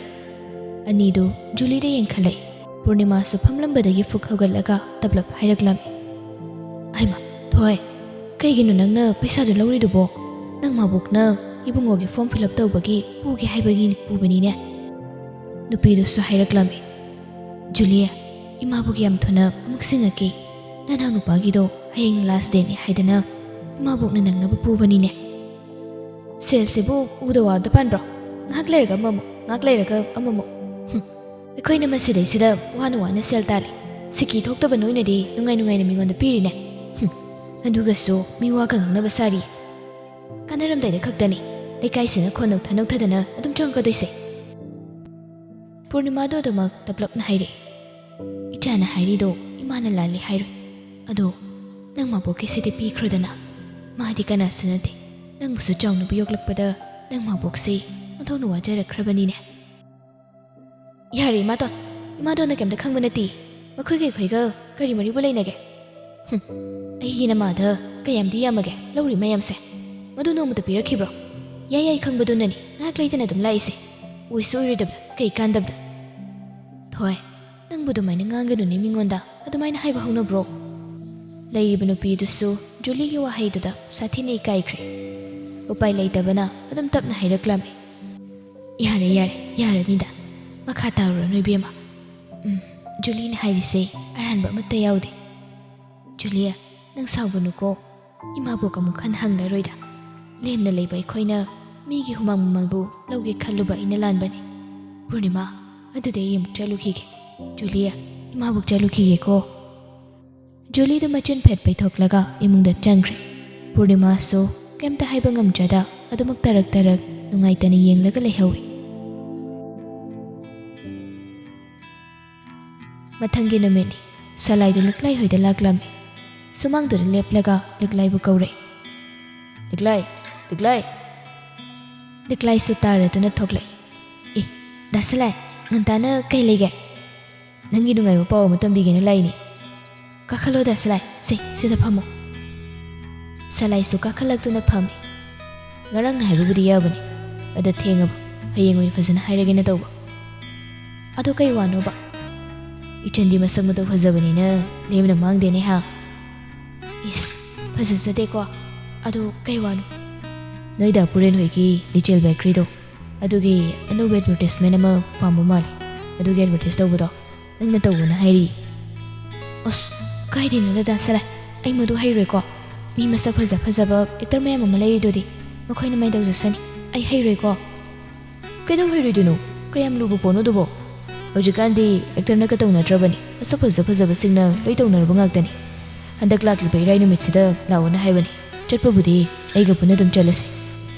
ꯑꯅꯤꯗꯨ ꯖꯨꯂꯤꯗ ꯌꯦꯡꯈꯠꯂꯛꯏ꯫ ꯄꯨꯔꯅꯤꯃꯥꯁꯨ ꯐꯝꯂꯝꯕꯗꯒꯤ ꯐꯨꯛ ꯍꯧꯒꯠꯂꯒ ꯇꯞꯂꯞ ꯍꯥꯏꯔꯛꯂꯝꯃꯤ꯫ "ꯍꯩꯃꯥ, ꯊꯣꯏ, ꯀꯩꯒꯤꯅꯣ ꯅꯪꯅ ꯄꯩꯁꯥꯗꯨ ꯂꯧꯔꯤꯗꯨꯕꯣ? ꯅꯪ ꯃꯥꯕꯣꯛꯅ ꯏꯕꯨꯡꯉꯣꯒꯤ ꯐꯣꯔꯝ ꯐꯤꯜ ꯑꯞ ꯇꯧꯕꯒꯤ ꯄꯨꯒꯦ ꯍꯥꯏꯕꯒꯤ ꯄꯨꯕꯅꯤꯅꯦ꯫" ꯅꯨꯄꯤꯗꯨꯁꯨ ꯍꯥꯏꯔꯛꯂꯝꯃꯤ꯫ "ꯖꯨꯂꯤ, ꯏꯃꯥꯕꯣꯛ ꯌꯥꯝ ꯊꯨꯅ ꯑꯃꯨꯛ ꯁꯤꯡꯉꯛꯀꯦ꯫ ꯅꯅꯥꯎ ꯅꯨꯄꯥꯒꯤꯗꯣ ꯍꯌꯦꯡ ꯂꯥꯁ ꯗꯦꯠꯅꯤ ꯍꯥꯏꯗꯅ ꯏꯃꯥꯕꯣꯛꯅ ꯅꯪꯅꯕ ꯄꯨꯕꯅꯤꯅꯦ꯫" "ꯁꯦꯜꯁꯤꯕꯨ ꯎꯗ ꯋꯥꯗ ꯄꯥꯟꯕ꯭ꯔꯣ? ꯉꯥꯏꯍꯥꯛ ꯂꯩꯔꯒ ꯑꯃꯃꯨꯛ, ꯉꯥꯏꯍꯥꯛ ꯂꯩꯔꯒ ꯑꯃꯃꯨꯛ꯫ ꯍꯨꯝ, ꯑꯩꯈꯣꯏꯅ ꯃꯁꯤꯗꯩꯁꯤꯗ ꯋꯥꯅ ꯋꯥꯅ ꯁꯦꯜ ꯇꯥꯜꯂꯤ꯫ ꯁꯤꯀꯤ ꯊꯣꯛꯇꯕ ꯅꯣꯏꯅꯗꯤ ꯅꯨꯡꯉꯥꯏ ꯅꯨꯡꯉꯥꯏꯅ ꯃꯤꯉꯣꯟꯗ ꯄꯤꯔꯤꯅꯦ꯫ ꯍꯨꯝ, ꯑꯗꯨꯒꯁꯨ ꯃꯤꯋꯥꯒ ꯉꯥꯡꯅꯕ ꯁꯥꯔꯤ꯫ ꯀꯥꯟꯅꯔꯝꯗꯥꯏꯗ ꯈꯛꯇꯅꯤ ꯂꯩꯀꯥꯏꯁꯤꯅ ꯈꯣꯟꯅꯧ ꯊꯥꯅꯧꯊꯗꯅ ꯑꯗꯨꯝ ꯆꯪꯉꯛꯀꯗꯣꯏꯁꯦ꯫" ꯄꯨꯔꯅꯤꯃꯥꯗꯣ ꯑꯗꯨꯃꯛ ꯇꯞꯂꯞꯅ ꯍꯥꯏꯔꯛꯏ꯫ "ꯏꯆꯥꯅ ꯍꯥꯏꯔꯤꯗꯣ ꯏꯃꯥꯅ ꯂꯥꯜꯂꯤ ꯍꯥꯏꯔꯣꯏ꯫ ꯑꯗꯣ ꯅꯪ ꯃꯥꯕꯣꯛꯀꯤꯁꯤꯗꯤ ꯄꯤꯈ꯭ꯔꯣꯗꯅ꯫ ꯃꯥꯗꯤ ꯀꯅꯥꯁꯨ ꯅꯠꯇꯦ꯫ ꯅꯪꯕꯨꯁꯨ ꯆꯥꯎꯅꯕ ꯌꯣꯛꯂꯛꯄꯗ ꯅꯪ ꯃꯥꯕꯣꯛꯁꯤ ꯑꯣꯟꯊꯣꯛꯅ ꯋꯥꯖꯔꯛꯈ꯭ꯔꯕꯅꯤꯅꯦ꯫ ꯌꯥꯔꯦ ꯏꯃꯥꯇꯣꯟ, ꯏꯃꯥꯇꯣꯟꯅ ꯀꯩꯝꯇ ꯈꯪꯕ ꯅꯠꯇꯦ꯫ ꯃꯈꯣꯏꯒ ꯑꯩꯈꯣꯏꯒ ꯀꯔꯤ ꯃꯔꯤꯕꯨ ꯂꯩꯅꯒꯦ? ꯍꯨꯝ, ꯑꯩꯒꯤ ꯅꯃꯥꯗ ꯀꯌꯥꯝꯗꯤ ꯌꯥꯝꯃꯒꯦ ꯂꯧꯔꯤ ꯃꯌꯥꯝꯁꯦ? ꯃꯗꯨ ꯅꯣꯡꯃꯇ ꯄꯤꯔꯛꯈꯤꯕ꯭ꯔꯣ? ꯌꯥꯏ ꯌꯥꯏ ꯈꯪꯕꯗꯨꯅꯅꯤ ꯉꯥꯏꯍꯥꯛ ꯂꯩꯇꯅ ꯑꯗꯨꯝ ꯂꯥꯛꯏꯁꯦ꯫ ꯑꯣꯏꯁꯨ ꯑꯣꯏꯔꯣꯏꯗꯕꯗ, ꯀꯩ ꯀꯥꯟꯗꯕꯗ꯫ ꯊꯣꯏ, ꯅꯪꯕꯨ ꯑꯗꯨꯃꯥꯏꯅ ꯉꯥꯡꯒꯅꯨꯅꯦ ꯃꯤꯉꯣꯟꯗ꯫ ꯑꯗꯨꯃꯥꯏꯅ ꯍꯥꯏꯕ ꯍꯧꯅꯕ꯭ꯔꯣ? ꯂꯩꯔꯤꯕ ꯅꯨꯄꯤꯗꯨꯁꯨ ꯖꯨꯂꯤꯒꯤ ꯋꯥꯍꯩꯗꯨꯗ ꯁꯥꯊꯤꯅ ꯏꯀꯥꯏꯈ꯭ꯔꯦ꯫ ꯎꯄꯥꯏ ꯂꯩꯇꯕꯅ ꯑꯗꯨꯝ ꯇꯞꯅ ꯍꯥꯏꯔꯛꯂꯝꯃꯤ꯫ ꯌꯥꯔꯦ, ꯌꯥꯔꯦ, ꯌꯥꯔꯅꯤꯗ꯫ ꯃꯈꯥ ꯇꯥꯔꯨꯔꯅꯨ ꯏꯕꯦꯝꯃ꯫ ꯎꯝ, ꯖꯨꯂꯤꯅ ꯍꯥꯏꯔꯤꯁꯦ ꯑꯔꯥꯟꯕ ꯑꯃꯠꯇ ꯌꯥꯎꯗꯦ꯫ ꯖꯨꯂꯤꯌꯥ, ꯅꯪ ꯁꯥꯎꯒꯅꯨꯀꯣ꯫ ꯏꯃꯥꯕꯣꯛ ꯑꯃꯨꯛ ꯍꯟꯅ ꯍꯪꯂꯔꯣꯏꯗ꯫ ꯂꯦꯝꯅ ꯂꯩꯕ ꯑꯩꯈꯣꯏꯅ ꯃꯤꯒꯤ ꯍꯨꯃꯥꯡ ꯃꯃꯜꯕꯨ ꯂꯧꯒꯦ ꯈꯜꯂꯨꯕ ꯑꯩꯅ ꯂꯥꯟꯕꯅꯤ꯫ ꯄꯨꯔꯅꯤꯃꯥ, ꯑꯗꯨꯗꯤ ꯑꯩ ꯑꯃꯨꯛ ꯆꯠꯂꯨꯈꯤꯒꯦ꯫ ꯖꯨꯂꯤꯌꯥ, ꯏꯃꯥꯕꯣꯛ ꯆꯠꯂꯨꯈꯤꯒꯦꯀꯣ꯫ ꯖꯨꯂꯤꯗꯨ ꯃꯆꯤꯟ ꯐꯦꯠ ꯄꯩꯊꯣꯛꯂꯒ ꯏꯃꯨꯡꯗ ꯆꯪꯈ꯭ꯔꯦ꯫ ꯄꯨꯔꯅꯤꯃꯥꯁꯨ ꯀꯩꯝꯇ ꯍꯥꯏꯕ ꯉꯝꯗ꯭ꯔꯗ ꯑꯗꯨꯃꯛ ꯇꯔꯛ ꯇꯔꯛ ꯅꯨꯡꯉꯥꯏꯇꯅ ꯌꯦꯡꯂꯒ ꯂꯩꯍꯧꯏ꯫ ꯃꯊꯪꯒꯤ ꯅꯨꯃꯤꯠꯅꯤ꯫ ꯁꯂꯥꯏꯗꯨ ꯂꯤꯛꯂꯥꯏ ꯍꯣꯏꯗ ꯂꯥꯛꯂꯝꯃꯤ꯫ ꯁꯨꯃꯥꯡꯗꯨꯗ ꯂꯦꯞꯂꯒ ꯂꯤꯛꯂꯥꯏꯕꯨ ꯀꯧꯔꯛꯏ꯫ "ꯂꯤꯛꯂꯥꯏ, ꯂꯤꯛꯂꯥꯏ!" ꯂꯤꯛꯂꯥꯏꯁꯨ ꯇꯥꯔꯗꯨꯅ ꯊꯣꯛꯂꯛꯏ꯫ "ꯑꯦ, ꯗꯥ ꯁꯂꯥꯏ, ꯉꯟꯇꯥꯅ ꯀꯩ ꯂꯩꯒꯦ?" "ꯅꯪꯒꯤ ꯅꯨꯡꯉꯥꯏꯕ ꯄꯥꯎ ꯑꯃ ꯇꯝꯕꯤꯒꯦꯅ ꯂꯥꯛꯏꯅꯦ꯫ ꯀꯥꯈꯠꯂꯣ ꯗꯥ ꯁꯂꯥꯏ, ꯁꯦ, ꯁꯤꯗ ꯐꯝꯃꯣ꯫" ꯁꯂꯥꯏꯁꯨ ꯀꯥꯈꯠꯂꯛꯇꯨꯅ ꯐꯝꯃꯤ꯫ "ꯉꯔꯥꯡꯅ ꯍꯥꯏꯕꯕꯨꯗꯤ ꯌꯥꯕꯅꯤ, ꯑꯗ ꯊꯦꯡꯉꯕ, ꯍꯌꯦꯡ ꯑꯣꯏꯅ ꯐꯖꯅ ꯍꯥꯏꯔꯒꯦꯅ ꯇꯧꯕ꯫" "ꯑꯗꯣ ꯀꯩ ꯋꯥꯅꯣꯕ?" "ꯏꯆꯟꯗꯤ ꯃꯁꯛ ꯃꯇꯧ ꯐꯖꯕꯅꯤꯅ ꯂꯦꯝꯅ ꯃꯥꯡꯗꯦꯅꯦ ꯍꯥ?" "ꯏꯁ, ꯐꯖꯖꯗꯦꯀꯣ꯫ ꯑꯗꯣ ꯀꯩ ꯋꯥꯅꯣ?" "ꯅꯣꯏꯗ ꯄꯨꯔꯦꯟ ꯍꯣꯏꯒꯤ ꯂꯤꯆꯦꯜ ꯕꯦꯀꯔꯤꯗꯣ, ꯑꯗꯨꯒꯤ ꯑꯅꯧꯕ ꯑꯦꯗꯚꯔꯇꯤꯁꯃꯦꯟ ꯑꯃ ꯄꯥꯝꯕ ꯃꯥꯜꯂꯦ꯫ ꯑꯗꯨꯒꯤ ꯑꯦꯗꯚꯔꯇꯤꯁ ꯇꯧꯕꯗꯣ ꯅꯪꯅ ꯇꯧꯑꯣꯅ ꯍꯥꯏꯔꯤ꯫" "ꯑꯁ, ꯀꯥꯏꯗꯩꯅꯣꯗ ꯗꯥ ꯁꯂꯥꯏ, ꯑꯩ ꯃꯗꯨ ꯍꯩꯔꯣꯏꯀꯣ꯫ ꯃꯤ ꯃꯁꯛ ꯐꯖ ꯐꯖꯕ ꯑꯦꯛꯇꯔ ꯃꯌꯥꯝ ꯑꯃ ꯂꯩꯔꯤꯗꯨꯗꯤ, ꯃꯈꯣꯏꯅ ꯃꯥꯏ ꯇꯧꯖꯁꯅꯤ, ꯑꯩ ꯍꯩꯔꯣꯏꯀꯣ꯫" "ꯀꯩꯗꯧ ꯍꯩꯔꯣꯏꯗꯣꯏꯅꯣ? ꯀꯌꯥꯝ ꯂꯨꯕ ꯄꯣꯠꯅꯣ ꯑꯗꯨꯕꯣ? ꯍꯧꯖꯤꯛꯀꯥꯟꯗꯤ ꯑꯦꯛꯇꯔꯅꯒ ꯇꯧꯅꯗ꯭ꯔꯕꯅꯤ, ꯃꯁꯛ ꯐꯖ ꯐꯖꯕꯁꯤꯡꯅ ꯂꯣꯏ ꯇꯧꯅꯔꯕ ꯉꯥꯛꯇꯅꯤ꯫ ꯍꯟꯗꯛ ꯂꯥꯛꯂꯤꯕ ꯏꯔꯥꯏ ꯅꯨꯃꯤꯠꯁꯤꯗ ꯂꯥꯛꯑꯣꯅ ꯍꯥꯏꯕꯅꯤ꯫ ꯆꯠꯄꯕꯨꯗꯤ ꯑꯩꯒ ꯄꯨꯟꯅ ꯑꯗꯨꯝ ꯆꯠꯂꯁꯤ꯫"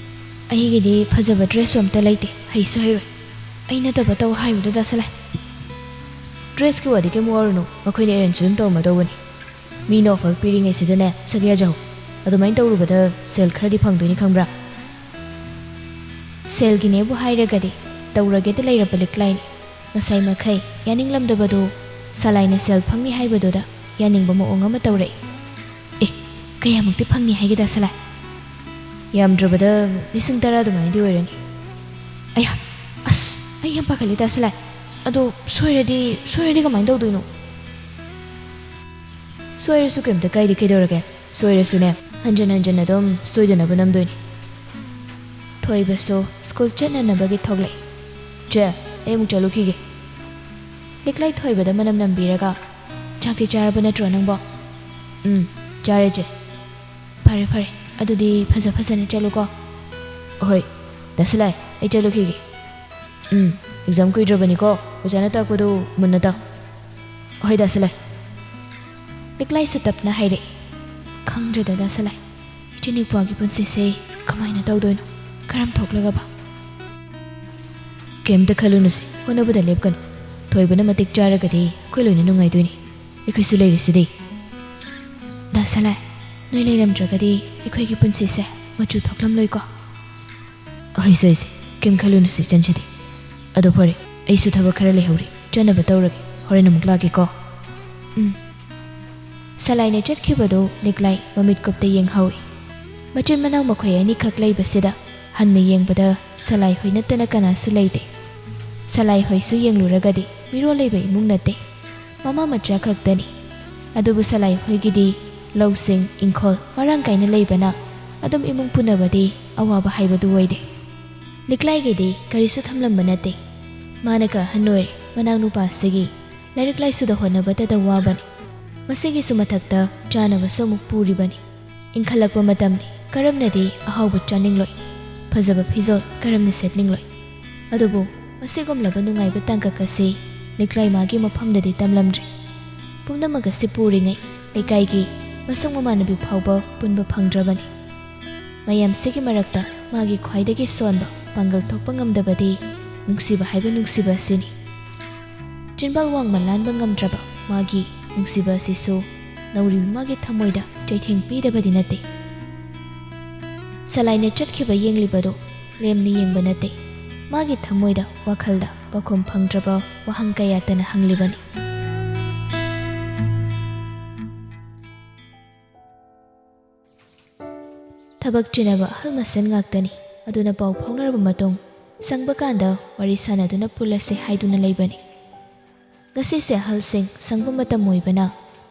"ꯑꯩꯒꯤꯗꯤ ꯐꯖꯕ ꯗ꯭ꯔꯦꯁꯁꯨ ꯑꯝꯇ ꯂꯩꯇꯦ, ꯍꯩꯁꯨ ꯍꯩꯔꯣꯏ꯫ ꯑꯩ ꯅꯠꯇꯕ ꯇꯧ ꯍꯥꯏꯌꯨꯗ ꯗꯥ ꯁꯂꯥꯏ꯫" "ꯗ꯭ꯔꯦꯁꯀꯤ ꯋꯥꯗꯤ ꯀꯩꯝ ꯋꯥꯔꯨꯅꯨ, ꯃꯈꯣꯏꯅ ꯑꯦꯔꯦꯟꯖ ꯑꯗꯨꯝ ꯇꯧꯔꯝꯃꯗꯧꯕꯅꯤ꯫ ꯃꯤꯅ ꯑꯣꯐꯔ ꯄꯤꯔꯤꯉꯩꯁꯤꯗꯅꯦ ꯁꯛ ꯌꯥꯖꯍꯧ꯫ ꯑꯗꯨꯃꯥꯏꯅ ꯇꯧꯔꯨꯕꯗ ꯁꯦꯜ ꯈꯔꯗꯤ ꯐꯪꯗꯣꯏꯅꯤ ꯈꯪꯕ꯭ꯔꯥ?" ꯁꯦꯜꯒꯤꯅꯦꯕꯨ ꯍꯥꯏꯔꯒꯗꯤ ꯇꯧꯔꯒꯦꯗ ꯂꯩꯔꯕ ꯂꯤꯛꯂꯥꯏꯅꯤ꯫ ꯉꯁꯥꯏ ꯃꯈꯩ ꯌꯥꯅꯤꯡꯂꯝꯗꯕꯗꯨ ꯁꯂꯥꯏꯅ ꯁꯦꯜ ꯐꯪꯅꯤ ꯍꯥꯏꯕꯗꯨꯗ ꯌꯥꯅꯤꯡꯕ ꯃꯑꯣꯡ ꯑꯃ ꯇꯧꯔꯛꯏ꯫ "ꯑꯦ, ꯀꯌꯥꯃꯨꯛꯇꯤ ꯐꯪꯅꯤ ꯍꯥꯏꯒꯦ ꯗꯥ ꯁꯂꯥꯏ?" "ꯌꯥꯝꯗ꯭ꯔꯕꯗ ꯂꯤꯁꯤꯡ ꯇꯔꯥ ꯑꯗꯨꯃꯥꯏꯅꯗꯤ ꯑꯣꯏꯔꯅꯤ꯫" "ꯑꯌꯥ, ꯑꯁ, ꯑꯩ ꯌꯥꯝ ꯄꯥꯈꯠꯂꯤ ꯗꯥ ꯁꯂꯥꯏ꯫ ꯑꯗꯣ ꯁꯣꯏꯔꯗꯤ, ꯁꯣꯏꯔꯗꯤ ꯀꯃꯥꯏꯅ ꯇꯧꯗꯣꯏꯅꯣ?" "ꯁꯣꯏꯔꯁꯨ ꯀꯩꯝꯇ ꯀꯥꯏꯗꯦ, ꯀꯩꯗꯧꯔꯒꯦ? ꯁꯣꯏꯔꯁꯨꯅꯦ, ꯍꯟꯖꯟ ꯍꯟꯖꯟ ꯑꯗꯨꯝ ꯁꯣꯏꯗꯅꯕ ꯅꯝꯗꯣꯏꯅꯤ꯫" ꯊꯣꯏꯕꯁꯨ ꯁ꯭ꯀꯨꯜ ꯆꯠꯅꯅꯕꯒꯤ ꯊꯣꯛꯂꯛꯏ꯫ "ꯆꯦ, ꯑꯩ ꯑꯃꯨꯛ ꯆꯠꯂꯨꯈꯤꯒꯦ꯫" ꯂꯤꯛꯂꯥꯏ ꯊꯣꯏꯕꯗ ꯃꯅꯝ ꯅꯝꯕꯤꯔꯒ, "ꯆꯥꯛꯇꯤ ꯆꯥꯔꯕ ꯅꯠꯇ꯭ꯔꯣ ꯅꯪꯕꯣ?" "ꯎꯝ, ꯆꯥꯔꯦ ꯆꯦ꯫" "ꯐꯔꯦ ꯐꯔꯦ, ꯑꯗꯨꯗꯤ ꯐꯖ ꯐꯖꯅ ꯆꯠꯂꯨꯀꯣ꯫" "ꯍꯣꯏ, ꯗꯥ ꯁꯂꯥꯏ, ꯑꯩ ꯆꯠꯂꯨꯈꯤꯒꯦ꯫" "ꯎꯝ, ꯑꯦꯛꯖꯥꯝ ꯀꯨꯏꯗ꯭ꯔꯕꯅꯤꯀꯣ, ꯑꯣꯖꯥꯅ ꯇꯥꯛꯄꯗꯨ ꯃꯨꯟꯅ ꯇꯥꯎ꯫" "ꯍꯣꯏ ꯗꯥ ꯁꯂꯥꯏ꯫" ꯂꯤꯛꯂꯥꯏꯁꯨ ꯇꯞꯅ ꯍꯥꯏꯔꯛꯏ꯫ "ꯈꯪꯗ꯭ꯔꯦꯗ ꯗꯥ ꯁꯂꯥꯏ, ꯏꯆꯦ ꯅꯤꯛꯄꯥꯒꯤ ꯄꯨꯟꯁꯤꯁꯦ ꯀꯃꯥꯏꯅ ꯇꯧꯗꯣꯏꯅꯣ? ꯀꯔꯝ ꯊꯣꯛꯂꯒꯕ?" "ꯀꯩꯝꯇ ꯈꯜꯂꯨꯅꯨꯁꯦ, ꯍꯣꯠꯅꯕꯗ ꯂꯦꯞꯀꯅꯨ꯫ ꯊꯣꯏꯕꯅ ꯃꯇꯤꯛ ꯆꯥꯔꯒꯗꯤ ꯑꯩꯈꯣꯏ ꯂꯣꯏꯅ ꯅꯨꯡꯉꯥꯏꯗꯣꯏꯅꯤ꯫ ꯑꯩꯈꯣꯏꯁꯨ ꯂꯩꯔꯤꯁꯤꯗꯤ꯫" "ꯗꯥ ꯁꯂꯥꯏ, ꯅꯣꯏ ꯂꯩꯔꯝꯗ꯭ꯔꯒꯗꯤ ꯑꯩꯈꯣꯏꯒꯤ ꯄꯨꯟꯁꯤꯁꯦ ꯃꯆꯨ ꯊꯣꯛꯂꯝꯂꯣꯏꯀꯣ?" "ꯍꯣꯏꯁꯦ, ꯍꯣꯏꯁꯦ, ꯀꯩꯝ ꯈꯜꯂꯨꯅꯨꯁꯦ ꯏꯆꯟꯁꯤꯗꯤ꯫ ꯑꯗꯣ ꯐꯔꯦ, ꯑꯩꯁꯨ ꯊꯕꯛ ꯈꯔ ꯂꯩꯍꯧꯔꯤ, ꯆꯠꯅꯕ ꯇꯧꯔꯒꯦ꯫ ꯍꯣꯔꯦꯟ ꯑꯃꯨꯛ ꯂꯥꯛꯀꯦꯀꯣ꯫" "ꯎꯝ꯫" ꯁꯂꯥꯏꯅ ꯆꯠꯈꯤꯕꯗꯨ ꯂꯤꯛꯂꯥꯏ ꯃꯃꯤꯠ ꯀꯨꯞꯇ ꯌꯦꯡꯍꯧꯏ꯫ ꯃꯆꯤꯟ ꯃꯅꯥꯎ ꯃꯈꯣꯏ ꯑꯅꯤꯈꯛ ꯂꯩꯕꯁꯤꯗ ꯍꯟꯅ ꯌꯦꯡꯕꯗ ꯁꯂꯥꯏ ꯍꯣꯏ ꯅꯠꯇꯅ ꯀꯅꯥꯁꯨ ꯂꯩꯇꯦ꯫ ꯁꯂꯥꯏ ꯍꯣꯏꯁꯨ ꯌꯦꯡꯂꯨꯔꯒꯗꯤ ꯃꯤꯔꯣꯜ ꯂꯩꯕ ꯏꯃꯨꯡ ꯅꯠꯇꯦ꯫ ꯃꯃꯥ ꯃꯆꯥ ꯈꯛꯇꯅꯤ꯫ ꯑꯗꯨꯕꯨ ꯁꯂꯥꯏ ꯍꯣꯏꯒꯤꯗꯤ ꯂꯧꯁꯤꯡ, ꯏꯪꯈꯣꯜ ꯃꯔꯥꯡ ꯀꯥꯏꯅ ꯂꯩꯕꯅ ꯑꯗꯨꯝ ꯏꯃꯨꯡ ꯄꯨꯅꯕꯗꯤ ꯑꯋꯥꯕ ꯍꯥꯏꯕꯗꯨ ꯑꯣꯏꯗꯦ꯫ ꯂꯤꯛꯂꯥꯏꯒꯤꯗꯤ ꯀꯔꯤꯁꯨ ꯊꯝꯂꯝꯕ ꯅꯠꯇꯦ꯫ ꯃꯥꯅꯒ ꯑꯍꯟ ꯑꯣꯏꯔꯦ, ꯃꯅꯥꯎꯅꯨꯄꯥꯁꯤꯒꯤ ꯂꯥꯏꯔꯤꯛ ꯂꯥꯏꯁꯨꯗ ꯍꯣꯠꯅꯕꯗꯗ ꯋꯥꯕꯅꯤ꯫ ꯃꯁꯤꯒꯤꯁꯨ ꯃꯊꯛꯇ ꯆꯥꯅꯕꯁꯨ ꯑꯃꯨꯛ ꯄꯨꯔꯤꯕꯅꯤ꯫ ꯏꯟꯈꯠꯂꯛꯄ ꯃꯇꯝꯅꯤ, ꯀꯔꯝꯅꯗꯤ ꯑꯍꯥꯎꯕ ꯆꯥꯅꯤꯡꯂꯣꯏ? ꯐꯖꯕ ꯐꯤꯖꯣꯜ ꯀꯔꯝꯅ ꯁꯦꯠꯅꯤꯡꯂꯣꯏ? ꯑꯗꯨꯕꯨ ꯃꯁꯤꯒꯨꯝꯂꯕ ꯅꯨꯡꯉꯥꯏꯕ ꯇꯥꯡꯀꯛ ꯑꯁꯤ ꯂꯤꯛꯂꯥꯏ ꯃꯥꯒꯤ ꯃꯐꯝꯗꯗꯤ ꯇꯝꯂꯝꯗ꯭ꯔꯦ꯫ ꯄꯨꯝꯅꯃꯛ ꯑꯁꯤ ꯄꯨꯔꯤꯉꯩ ꯂꯩꯀꯥꯏꯒꯤ ꯃꯁꯛ ꯃꯃꯥꯟꯅꯕꯤ ꯐꯥꯎꯕ ꯄꯨꯟꯕ ꯐꯪꯗ꯭ꯔꯕꯅꯤ꯫ ꯃꯌꯥꯝꯁꯤꯒꯤ ꯃꯔꯛꯇ ꯃꯥꯒꯤ ꯈ꯭ꯋꯥꯏꯗꯒꯤ ꯁꯣꯟꯕ, ꯄꯥꯡꯒꯜ ꯊꯣꯛꯄ ꯉꯝꯗꯕꯗꯤ ꯅꯨꯡꯁꯤꯕ ꯍꯥꯏꯕ ꯅꯨꯡꯁꯤꯕ ꯑꯁꯤꯅꯤ꯫ ꯆꯤꯟꯕꯥꯜ ꯋꯥꯡꯃ ꯂꯥꯟꯕ ꯉꯝꯗ꯭ꯔꯕ ꯃꯥꯒꯤ ꯅꯨꯡꯁꯤꯕ ꯑꯁꯤꯁꯨ ꯅꯧꯔꯤꯕ ꯃꯥꯒꯤ ꯊꯃꯣꯏꯗ ꯆꯩꯊꯦꯡ ꯄꯤꯗꯕꯗꯤ ꯅꯠꯇꯦ꯫ ꯁꯂꯥꯏꯅ ꯆꯠꯈꯤꯕ ꯌꯦꯡꯂꯤꯕꯗꯨ ꯂꯦꯝꯅ ꯌꯦꯡꯕ ꯅꯠꯇꯦ꯫ ꯃꯥꯒꯤ ꯊꯃꯣꯏꯗ, ꯋꯥꯈꯜꯗ ꯄꯥꯎꯈꯨꯝ ꯐꯪꯗ꯭ꯔꯕ ꯋꯥꯍꯪ ꯀꯌꯥꯇꯅ ꯍꯪꯂꯤꯕꯅꯤ꯫ ꯊꯕꯛ ꯆꯤꯟꯅꯕ ꯑꯍꯜ ꯃꯁꯦꯟ ꯉꯥꯛꯇꯅꯤ꯫ ꯑꯗꯨꯅ ꯄꯥꯎ ꯐꯥꯎꯅꯔꯕ ꯃꯇꯨꯡ, ꯁꯪꯕ ꯀꯥꯟꯗ ꯋꯥꯔꯤ ꯁꯥꯟꯅꯗꯨꯅ ꯄꯨꯜꯂꯁꯦ ꯍꯥꯏꯗꯨꯅ ꯂꯩꯕꯅꯤ꯫ ꯉꯁꯤꯁꯦ ꯑꯍꯜꯁꯤꯡ ꯁꯪꯕ ꯃꯇꯝ ꯑꯣꯏꯕꯅ,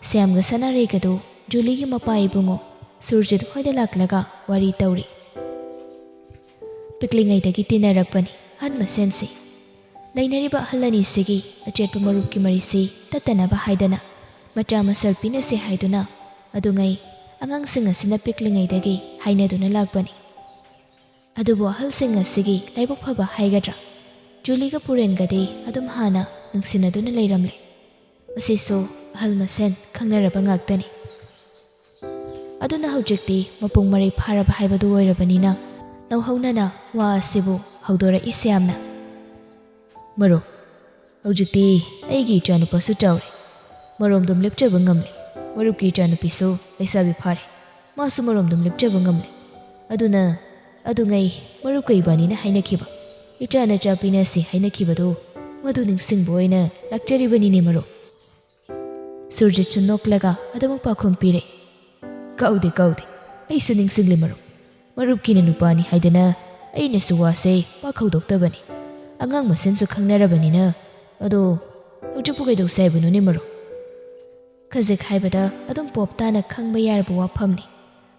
ꯁ꯭ꯌꯥꯝꯒ ꯁꯅꯥꯔꯩꯒꯗꯨ ꯖꯨꯂꯤꯒꯤ ꯃꯄꯥ ꯏꯕꯨꯡꯉꯣ ꯁꯨꯔꯖꯤꯠ ꯍꯣꯏꯗ ꯂꯥꯛꯂꯒ ꯋꯥꯔꯤ ꯇꯧꯔꯤ꯫ ꯄꯤꯛꯂꯤꯉꯩꯗꯒꯤ ꯇꯤꯟꯅꯔꯛꯄꯅꯤ ꯑꯍꯜ ꯃꯁꯦꯟꯁꯤ꯫ ꯂꯩꯅꯔꯤꯕ ꯑꯍꯜ ꯑꯅꯤꯁꯤꯒꯤ ꯑꯆꯦꯠꯄ ꯃꯔꯨꯞꯀꯤ ꯃꯔꯤꯁꯤ ꯇꯠꯇꯅꯕ ꯍꯥꯏꯗꯅ ꯃꯆꯥ ꯃꯁꯜ ꯄꯤꯅꯁꯦ ꯍꯥꯏꯗꯨꯅ ꯑꯗꯨꯉꯩ ꯑꯉꯥꯡꯁꯤꯡ ꯑꯁꯤꯅ ꯄꯤꯛꯂꯤꯉꯩꯗꯒꯤ ꯍꯥꯏꯅꯗꯨꯅ ꯂꯥꯛꯄꯅꯤ꯫ ꯑꯗꯨꯕꯨ ꯑꯍꯜꯁꯤꯡ ꯑꯁꯤꯒꯤ ꯂꯥꯏꯕꯛ ꯐꯕ ꯍꯥꯏꯒꯗ꯭ꯔꯥ, ꯖꯨꯂꯤꯒ ꯄꯨꯔꯦꯟꯒꯗꯤ ꯑꯗꯨꯝ ꯍꯥꯟꯅ ꯅꯨꯡꯁꯤꯅꯗꯨꯅ ꯂꯩꯔꯝꯂꯦ꯫ ꯃꯁꯤꯁꯨ ꯑꯍꯜ ꯃꯁꯦꯟ ꯈꯪꯅꯔꯕ ꯉꯥꯛꯇꯅꯤ꯫ ꯑꯗꯨꯅ ꯍꯧꯖꯤꯛꯇꯤ ꯃꯄꯨꯡ ꯃꯔꯩ ꯐꯥꯔꯕ ꯍꯥꯏꯕꯗꯨ ꯑꯣꯏꯔꯕꯅꯤꯅ, ꯅꯧꯍꯧꯅꯅ ꯋꯥ ꯑꯁꯤꯕꯨ ꯍꯧꯗꯣꯔꯛꯏ ꯁ꯭ꯌꯥꯝꯅ꯫ "ꯃꯔꯨꯞ, ꯍꯧꯖꯤꯛꯇꯤ ꯑꯩꯒꯤ ꯏꯆꯥꯅꯨꯄꯥꯁꯨ ꯆꯥꯎꯔꯦ, ꯃꯔꯣꯝꯗꯣꯝ ꯂꯦꯞꯆꯕ ꯉꯝꯂꯦ꯫ ꯃꯔꯨꯞꯀꯤ ꯏꯆꯥꯅꯨꯄꯤꯁꯨ ꯂꯩꯁꯥꯕꯤ ꯐꯥꯔꯦ, ꯃꯥꯁꯨ ꯃꯔꯣꯝꯗꯣꯝ ꯂꯦꯞꯆꯕ ꯉꯝꯂꯦ꯫ ꯑꯗꯨꯅ ꯑꯗꯨꯉꯩ ꯃꯔꯨꯞꯀ ꯏꯕꯥꯅꯤꯅ ꯍꯥꯏꯅꯈꯤꯕ, ꯏꯆꯥ ꯅꯆꯥ ꯄꯤꯅꯁꯤ ꯍꯥꯏꯅꯈꯤꯕꯗꯨ, ꯃꯗꯨ ꯅꯤꯡꯁꯤꯡꯕ ꯑꯣꯏꯅ ꯂꯥꯛꯆꯔꯤꯕꯅꯤꯅꯦ ꯃꯔꯨꯞ꯫" ꯁꯨꯔꯖꯤꯠꯁꯨ ꯅꯣꯛꯂꯒ ꯑꯗꯨꯃꯛ ꯄꯥꯎꯈꯨꯝ ꯄꯤꯔꯦ꯫ "ꯀꯥꯎꯗꯦ, ꯀꯥꯎꯗꯦ, ꯑꯩꯁꯨ ꯅꯤꯡꯁꯤꯡꯂꯦ ꯃꯔꯨꯞ꯫ ꯃꯔꯨꯞꯀꯤꯅ ꯅꯨꯄꯥꯅꯤ ꯍꯥꯏꯗꯅ ꯑꯩꯅꯁꯨ ꯋꯥꯁꯦ ꯄꯥꯛ ꯍꯧꯗꯣꯛꯇꯕꯅꯤ꯫ ꯑꯉꯥꯡ ꯃꯁꯦꯟꯁꯨ ꯈꯪꯅꯔꯕꯅꯤꯅ꯫ ꯑꯗꯣ ꯍꯧꯖꯤꯛꯄꯨ ꯀꯩꯗꯧꯁꯦ ꯍꯥꯏꯕꯅꯣꯅꯦ ꯃꯔꯨꯞ?" ꯈꯖꯤꯛ ꯍꯥꯏꯕꯗ ꯑꯗꯨꯝ ꯄꯣꯞ ꯇꯥꯅ ꯈꯪꯕ ꯌꯥꯔꯕ ꯋꯥꯐꯝꯅꯤ꯫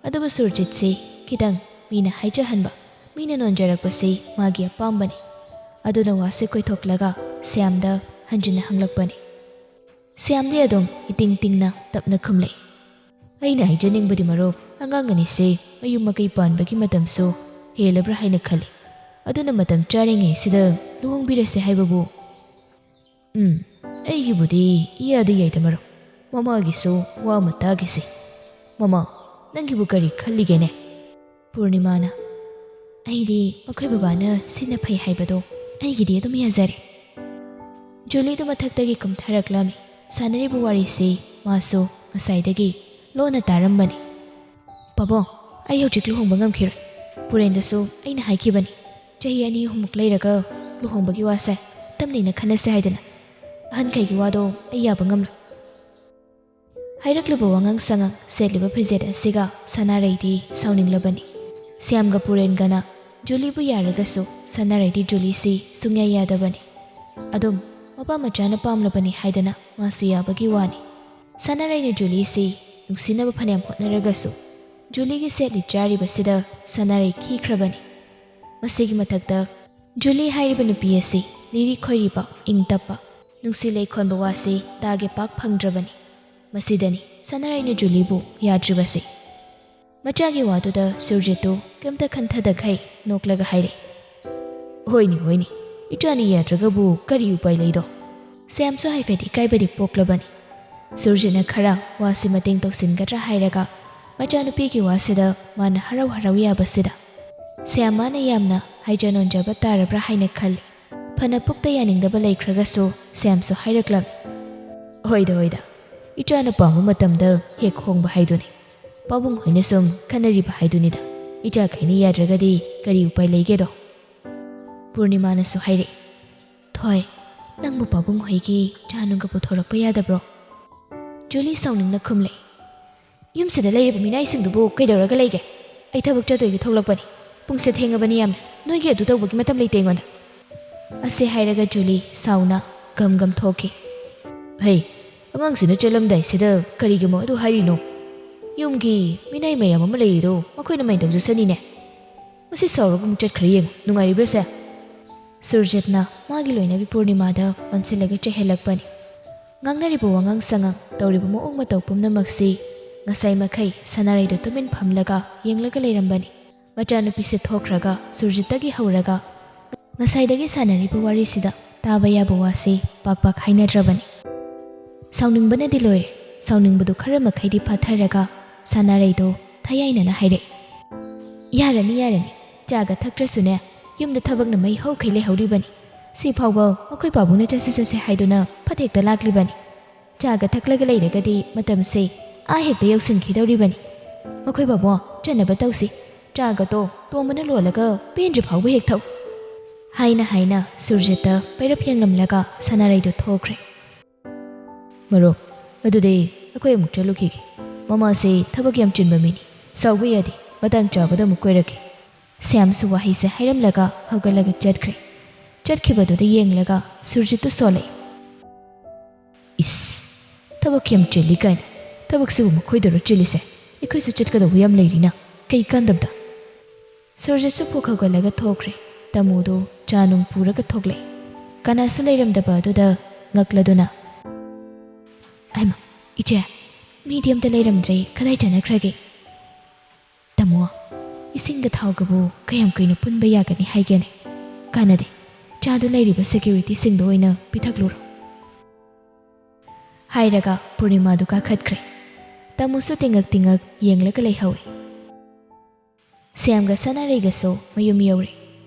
ꯑꯗꯨꯕꯨ ꯁꯨꯔꯖꯤꯠꯁꯤ ꯈꯤꯇꯪ ꯃꯤꯅ ꯍꯥꯏꯖꯍꯟꯕ, ꯃꯤꯅ ꯅꯣꯟꯖꯔꯛꯄꯁꯤ ꯃꯥꯒꯤ ꯑꯄꯥꯝꯕꯅꯤ꯫ ꯑꯗꯨꯅ ꯋꯥꯁꯦ ꯀꯣꯏꯊꯣꯛꯂꯒ ꯁ꯭ꯌꯥꯝꯗ ꯍꯟꯖꯤꯟꯅ ꯍꯪꯂꯛꯄꯅꯤ꯫ ꯁ꯭ꯌꯥꯝꯗꯤ ꯑꯗꯨꯝ ꯏꯇꯤꯡ ꯇꯤꯡꯅ ꯇꯞꯅ ꯈꯨꯝꯂꯛꯏ꯫ "ꯑꯩꯅ ꯍꯥꯏꯖꯅꯤꯡꯕꯗꯤ ꯃꯔꯨꯞ, ꯑꯉꯥꯡ ꯑꯅꯤꯁꯦ ꯃꯌꯨꯝ ꯃꯀꯩ ꯄꯥꯟꯕꯒꯤ ꯃꯇꯝꯁꯨ ꯍꯦꯜꯂꯕ꯭ꯔꯥ ꯍꯥꯏꯅ ꯈꯜꯂꯤ꯫ ꯑꯗꯨꯅ ꯃꯇꯝ ꯆꯥꯔꯤꯉꯩꯁꯤꯗ ꯂꯨꯍꯣꯡꯕꯤꯔꯁꯦ ꯍꯥꯏꯕꯕꯨ꯫" "ꯎꯝ, ꯑꯩꯒꯤꯕꯨꯗꯤ ꯏꯌꯥꯗ ꯌꯥꯏꯗ ꯃꯔꯨꯞ꯫ ꯃꯃꯥꯒꯤꯁꯨ ꯋꯥ ꯑꯃ ꯇꯥꯒꯤꯁꯦ꯫ ꯃꯃꯥ, ꯅꯪꯒꯤꯕꯨ ꯀꯔꯤ ꯈꯜꯂꯤꯒꯦꯅꯦ?" ꯄꯨꯔꯅꯤꯃꯥꯅ, "ꯑꯩꯗꯤ ꯃꯈꯣꯏ ꯕꯕꯥꯅ ꯁꯤꯅ ꯐꯩ ꯍꯥꯏꯕꯗꯣ ꯑꯩꯒꯤꯗꯤ ꯑꯗꯨꯝ ꯌꯥꯖꯔꯦ꯫" ꯖꯨꯂꯤꯗꯨ ꯃꯊꯛꯇꯒꯤ ꯀꯨꯝꯊꯔꯛꯂꯝꯃꯤ꯫ ꯁꯥꯟꯅꯔꯤꯕ ꯋꯥꯔꯤꯁꯤ ꯃꯥꯁꯨ ꯉꯁꯥꯏꯗꯒꯤ ꯂꯣꯟꯅ ꯇꯥꯔꯝꯕꯅꯤ꯫ "ꯄꯥꯕꯨꯡ, ꯑꯩ ꯍꯧꯖꯤꯛ ꯂꯨꯍꯣꯡꯕ ꯉꯝꯈꯤꯔꯣꯏ꯫ ꯄꯨꯔꯦꯟꯗꯁꯨ ꯑꯩꯅ ꯍꯥꯏꯈꯤꯕꯅꯤ, ꯆꯍꯤ ꯑꯅꯤ ꯑꯍꯨꯝꯃꯨꯛ ꯂꯩꯔꯒ ꯂꯨꯍꯣꯡꯕꯒꯤ ꯋꯥꯁꯦ ꯇꯞꯅ ꯏꯪꯅ ꯈꯟꯅꯁꯦ ꯍꯥꯏꯗꯅ꯫ ꯑꯍꯟꯈꯩꯒꯤ ꯋꯥꯗꯣ ꯑꯩ ꯌꯥꯕ ꯉꯝꯂꯣꯏ꯫ ꯍꯥꯏꯔꯛꯂꯤꯕ ꯋꯥꯉꯥꯡ ꯁꯉꯥꯡ, ꯁꯦꯠꯂꯤꯕ ꯐꯤꯖꯦꯠ ꯑꯁꯤꯒ ꯁꯅꯥꯔꯩꯗꯤ ꯁꯥꯎꯅꯤꯡꯂꯕꯅꯤ꯫ ꯁ꯭ꯌꯥꯝꯒ ꯄꯨꯔꯦꯟꯒꯅ ꯖꯨꯂꯤꯕꯨ ꯌꯥꯔꯒꯁꯨ ꯁꯅꯥꯔꯩꯗꯤ ꯖꯨꯂꯤꯁꯤ ꯁꯨꯡꯌꯥ ꯌꯥꯗꯕꯅꯤ꯫ ꯑꯗꯨꯝ ꯃꯄꯥ ꯃꯆꯥꯅ ꯄꯥꯝꯂꯕꯅꯤ ꯍꯥꯏꯗꯅ ꯃꯥꯁꯨ ꯌꯥꯕꯒꯤ ꯋꯥꯅꯤ꯫ ꯁꯅꯥꯔꯩꯅ ꯖꯨꯂꯤꯁꯤ ꯅꯨꯡꯁꯤꯅꯕ ꯐꯅꯌꯥꯝ ꯍꯣꯠꯅꯔꯒꯁꯨ ꯖꯨꯂꯤꯒꯤ ꯁꯦꯠꯂꯤ ꯆꯥꯔꯤꯕꯁꯤꯗ ꯁꯅꯥꯔꯩ ꯈꯤꯈ꯭ꯔꯕꯅꯤ꯫ ꯃꯁꯤꯒꯤ ꯃꯊꯛꯇ ꯖꯨꯂꯤ ꯍꯥꯏꯔꯤꯕ ꯅꯨꯄꯤ ꯑꯁꯤ ꯂꯤꯔꯤ ꯈꯣꯏꯔꯤꯕ, ꯏꯪ ꯇꯞꯄ, ꯅꯨꯡꯁꯤ ꯂꯩꯈꯣꯟꯕ ꯋꯥꯁꯤ ꯇꯥꯒꯦ ꯄꯥꯛ ꯐꯪꯗ꯭ꯔꯕꯅꯤ꯫ ꯃꯁꯤꯗꯅꯤ ꯁꯅꯥꯔꯩꯅ ꯖꯨꯂꯤꯕꯨ ꯌꯥꯗ꯭ꯔꯤꯕꯁꯤ꯫ ꯃꯆꯥꯒꯤ ꯋꯥꯗꯨꯗ ꯁꯨꯔꯖꯤꯠꯇꯨ ꯀꯩꯝꯇ ꯈꯟꯊꯗꯈꯩ ꯅꯣꯛꯂꯒ ꯍꯥꯏꯔꯛꯏ, "ꯍꯣꯏꯅꯦ, ꯍꯣꯏꯅꯦ, ꯏꯆꯥꯅ ꯌꯥꯗ꯭ꯔꯒꯕꯨ ꯀꯔꯤ ꯎꯄꯥꯏ ꯂꯩꯗꯣ?" ꯁ꯭ꯌꯥꯝꯁꯨ ꯍꯥꯏꯐꯦꯠ ꯏꯀꯥꯏꯕꯗꯤ ꯄꯣꯛꯂꯕꯅꯤ꯫ ꯁꯨꯔꯖꯤꯠꯅ ꯈꯔ ꯋꯥꯁꯤ ꯃꯇꯦꯡ ꯇꯧꯁꯤꯟꯒꯗ꯭ꯔꯥ ꯍꯥꯏꯔꯒ ꯃꯆꯥꯅꯨꯄꯤꯒꯤ ꯋꯥꯁꯤꯗ ꯃꯥꯅ ꯍꯔꯥꯎ ꯍꯔꯥꯎ ꯌꯥꯕꯁꯤꯗ ꯁ꯭ꯌꯥꯝ ꯃꯥꯅ ꯌꯥꯝꯅ ꯍꯥꯏꯖ ꯅꯣꯟꯖꯕ ꯇꯥꯔꯕ꯭ꯔꯥ ꯍꯥꯏꯅ ꯈꯜꯂꯤ꯫ ꯐꯅ ꯄꯨꯛꯇ ꯌꯥꯅꯤꯡꯗꯕ ꯂꯩꯈ꯭ꯔꯒꯁꯨ ꯁ꯭ꯌꯥꯝꯁꯨ ꯍꯥꯏꯔꯛꯂꯝꯃꯤ, "ꯍꯣꯏꯗ, ꯍꯣꯏꯗ, ꯏꯆꯥꯅ ꯄꯥꯝꯕ ꯃꯇꯝꯗ ꯍꯦꯛ ꯍꯣꯡꯕ ꯍꯥꯏꯗꯨꯅꯤ꯫ ꯄꯥꯕꯨꯡ ꯍꯣꯏꯅ ꯁꯨꯝ ꯈꯟꯅꯔꯤꯕ ꯍꯥꯏꯗꯨꯅꯤꯗ꯫ ꯏꯆꯥꯈꯩꯅ ꯌꯥꯗ꯭ꯔꯒꯗꯤ ꯀꯔꯤ ꯎꯄꯥꯏ ꯂꯩꯒꯦꯗꯣ?" ꯄꯨꯔꯅꯤꯃꯥꯅꯁꯨ ꯍꯥꯏꯔꯛꯏ, "ꯊꯣꯏ, ꯅꯪꯕꯨ ꯄꯥꯕꯨꯡ ꯍꯣꯏꯒꯤ ꯆꯥ ꯅꯨꯡꯒ ꯄꯨꯊꯣꯔꯛꯄ ꯌꯥꯗꯕ꯭ꯔꯣ?" ꯖꯨꯂꯤ ꯁꯥꯎꯅꯤꯡꯅ ꯈꯨꯝꯂꯛꯏ, "ꯌꯨꯝꯁꯤꯗ ꯂꯩꯔꯤꯕ ꯃꯤꯅꯥꯏꯁꯤꯡꯗꯨꯕꯨ ꯀꯩꯗꯧꯔꯒ ꯂꯩꯒꯦ? ꯑꯩ ꯊꯕꯛ ꯆꯠꯇꯣꯏꯒꯤ ꯊꯣꯛꯂꯛꯄꯅꯤ꯫ ꯄꯨꯡꯁꯦ ꯊꯦꯡꯉꯕꯅꯤ ꯌꯥꯝꯅ꯫ ꯅꯣꯏꯒꯤ ꯑꯗꯨ ꯇꯧꯕꯒꯤ ꯃꯇꯝ ꯂꯩꯇꯦ ꯑꯩꯉꯣꯟꯗ꯫" ꯑꯁꯤ ꯍꯥꯏꯔꯒ ꯖꯨꯂꯤ ꯁꯥꯎꯅ ꯒꯝ ꯒꯝ ꯊꯣꯛꯈꯤ꯫ "ꯍꯩ, ꯑꯉꯥꯡꯁꯤꯅ ꯆꯠꯂꯝꯗꯥꯏꯁꯤꯗ ꯀꯔꯤꯒꯤ ꯑꯃꯨꯛ ꯑꯗꯨ ꯍꯥꯏꯔꯤꯅꯣ? ꯌꯨꯝꯒꯤ ꯃꯤꯅꯥꯏ ꯃꯌꯥꯝ ꯑꯃ ꯂꯩꯔꯤꯗꯣ ꯃꯈꯣꯏꯅ ꯃꯥꯏ ꯇꯧꯖꯁꯅꯤꯅꯦ꯫ ꯃꯁꯤ ꯁꯥꯎꯔꯒ ꯑꯃꯨꯛ ꯆꯠꯈ꯭ꯔꯦ ꯌꯦꯡꯉꯨ, ꯅꯨꯡꯉꯥꯏꯔꯤꯕ꯭ꯔꯥꯁꯦ?" ꯁꯨꯔꯖꯤꯠꯅ ꯃꯥꯒꯤ ꯂꯣꯏꯅꯕꯤ ꯄꯨꯔꯅꯤꯃꯥꯗ ꯑꯣꯟꯁꯤꯜꯂꯒ ꯆꯩꯍꯜꯂꯛꯄꯅꯤ꯫ ꯉꯥꯡꯅꯔꯤꯕ ꯋꯥꯉꯥꯡ ꯁꯉꯥꯡ, ꯇꯧꯔꯤꯕ ꯃꯑꯣꯡ ꯃꯇꯧ ꯄꯨꯝꯅꯃꯛꯁꯤ ꯉꯁꯥꯏ ꯃꯈꯩ ꯁꯅꯥꯔꯩꯗꯣ ꯇꯨꯃꯤꯟ ꯐꯝꯂꯒ ꯌꯦꯡꯂꯒ ꯂꯩꯔꯝꯕꯅꯤ꯫ ꯃꯆꯥꯅꯨꯄꯤꯁꯦ ꯊꯣꯛꯈ꯭ꯔꯒ ꯁꯨꯔꯖꯤꯠꯇꯒꯤ ꯍꯧꯔꯒ ꯉꯁꯥꯏꯗꯒꯤ ꯁꯥꯟꯅꯔꯤꯕ ꯋꯥꯔꯤꯁꯤꯗ ꯇꯥꯕ ꯌꯥꯕ ꯋꯥꯁꯤ ꯄꯥꯛ ꯄꯥꯛ ꯍꯥꯏꯅꯗ꯭ꯔꯕꯅꯤ꯫ ꯁꯥꯎꯅꯤꯡꯕꯅꯗꯤ ꯂꯣꯏꯔꯦ꯫ ꯁꯥꯎꯅꯤꯡꯕꯗꯨ ꯈꯔ ꯃꯈꯩꯗꯤ ꯐꯥꯊꯔꯒ ꯁꯅꯥꯔꯩꯗꯣ ꯊꯌꯥꯏꯅꯅ ꯍꯥꯏꯔꯛꯏ, "ꯌꯥꯔꯅꯤ, ꯌꯥꯔꯅꯤ, ꯆꯥꯒ ꯊꯛꯇ꯭ꯔꯁꯨꯅꯦ, ꯌꯨꯝꯗ ꯊꯕꯛꯅ ꯃꯩ ꯍꯧꯈꯩ ꯂꯩꯍꯧꯔꯤꯕꯅꯤ꯫ ꯁꯤ ꯐꯥꯎꯕ ꯃꯈꯣꯏ ꯄꯥꯕꯨꯡꯅ ꯆꯠꯁꯤ ꯆꯠꯁꯤ ꯍꯥꯏꯗꯨꯅ ꯐꯠ ꯍꯦꯛꯇ ꯂꯥꯛꯂꯤꯕꯅꯤ꯫ ꯆꯥꯒ ꯊꯛꯂꯒ ꯂꯩꯔꯒꯗꯤ ꯃꯇꯝꯁꯦ ꯑꯥ ꯍꯦꯛꯇ ꯌꯧꯁꯤꯟꯈꯤꯗꯧꯔꯤꯕꯅꯤ꯫ ꯃꯈꯣꯏ ꯕꯥꯕꯣ, ꯆꯠꯅꯕ ꯇꯧꯁꯤ꯫ ꯆꯥꯒꯇꯣ ꯇꯣꯝꯕꯅ ꯂꯣꯜꯂꯒ ꯄꯦꯟꯗ꯭ꯔꯤ ꯐꯥꯎꯕ ꯍꯦꯛ ꯊꯛꯎ꯫ ꯍꯥꯏꯅ ꯍꯥꯏꯅ ꯁꯨꯔꯖꯤꯠꯇ ꯄꯩꯔꯞ ꯌꯦꯡꯂꯝꯂꯒ ꯁꯅꯥꯔꯩꯗꯨ ꯊꯣꯛꯈ꯭ꯔꯦ꯫ "ꯃꯔꯨꯞ, ꯑꯗꯨꯗꯤ ꯑꯩꯈꯣꯏ ꯑꯃꯨꯛ ꯆꯠꯂꯨꯈꯤꯒꯦ꯫ ꯃꯃꯥꯁꯦ ꯊꯕꯛ ꯌꯥꯝ ꯆꯤꯟꯕ ꯃꯤꯅꯤ, ꯁꯥꯎꯕ ꯌꯥꯗꯦ꯫ ꯃꯇꯥꯡ ꯆꯥꯕꯗ ꯑꯃꯨꯛ ꯀꯣꯏꯔꯛꯀꯦ"꯫ ꯁ꯭ꯌꯥꯝꯁꯨ ꯋꯥꯍꯩꯁꯦ ꯍꯥꯏꯔꯝꯂꯒ ꯍꯧꯒꯠꯂꯒ ꯆꯠꯈ꯭ꯔꯦ꯫ ꯆꯠꯈꯤꯕꯗꯨꯗ ꯌꯦꯡꯂꯒ ꯁꯨꯔꯖꯤꯠꯇꯨ ꯁꯣꯜꯂꯛꯏ꯫ "ꯏꯁ, ꯊꯕꯛ ꯌꯥꯝ ꯆꯤꯜꯂꯤ ꯀꯥꯏꯅ꯫ ꯊꯕꯛꯁꯤꯕꯨ ꯃꯈꯣꯏꯗꯔꯣ ꯆꯤꯜꯂꯤꯁꯦ? ꯑꯩꯈꯣꯏꯁꯨ ꯆꯠꯀꯗꯧꯕ ꯌꯥꯝ ꯂꯩꯔꯤꯅ꯫ ꯀꯩ ꯀꯥꯟꯗꯕꯗ?" ꯁꯨꯔꯖꯤꯠꯁꯨ ꯄꯨꯛ ꯍꯧꯒꯠꯂꯒ ꯊꯣꯛꯈ꯭ꯔꯦ꯫ ꯇꯥꯃꯣꯗꯣ ꯆꯥ ꯅꯨꯡ ꯄꯨꯔꯒ ꯊꯣꯛꯂꯛꯏ꯫ ꯀꯅꯥꯁꯨ ꯂꯩꯔꯝꯗꯕ ꯑꯗꯨꯗ ꯉꯛꯂꯗꯨꯅ, "ꯑꯩꯃ, ꯏꯆꯦ, ꯃꯤꯗꯤ ꯑꯝꯇ ꯂꯩꯔꯝꯗ꯭ꯔꯦ, ꯀꯗꯥꯏ ꯆꯠꯅꯈ꯭ꯔꯒꯦ?" "ꯇꯥꯃꯣ, ꯏꯁꯤꯡꯒ ꯊꯥꯎꯒꯕꯨ ꯀꯌꯥꯝ ꯀꯨꯏꯅ ꯄꯨꯟꯕ ꯌꯥꯒꯅꯤ ꯍꯥꯏꯒꯦꯅꯦ? ꯀꯥꯟꯅꯗꯦ, ꯆꯥꯗꯨ ꯂꯩꯔꯤꯕ ꯁꯦꯀ꯭ꯌꯨꯔꯤꯇꯤꯁꯤꯡꯗ ꯑꯣꯏꯅ ꯄꯤꯊꯛꯂꯨꯔꯣ"꯫ ꯍꯥꯏꯔꯒ ꯄꯨꯔꯅꯤꯃꯥꯗꯨ ꯀꯥꯈꯠꯈ꯭ꯔꯦ꯫ ꯇꯥꯃꯣꯁꯨ ꯇꯤꯡꯉꯛ ꯇꯤꯡꯉꯛ ꯌꯦꯡꯂꯒ ꯂꯩꯍꯧꯏ꯫ ꯁ꯭ꯌꯥꯝꯒ ꯁꯅꯥꯔꯩꯒꯁꯨ ꯃꯌꯨꯝ ꯌꯧꯔꯦ꯫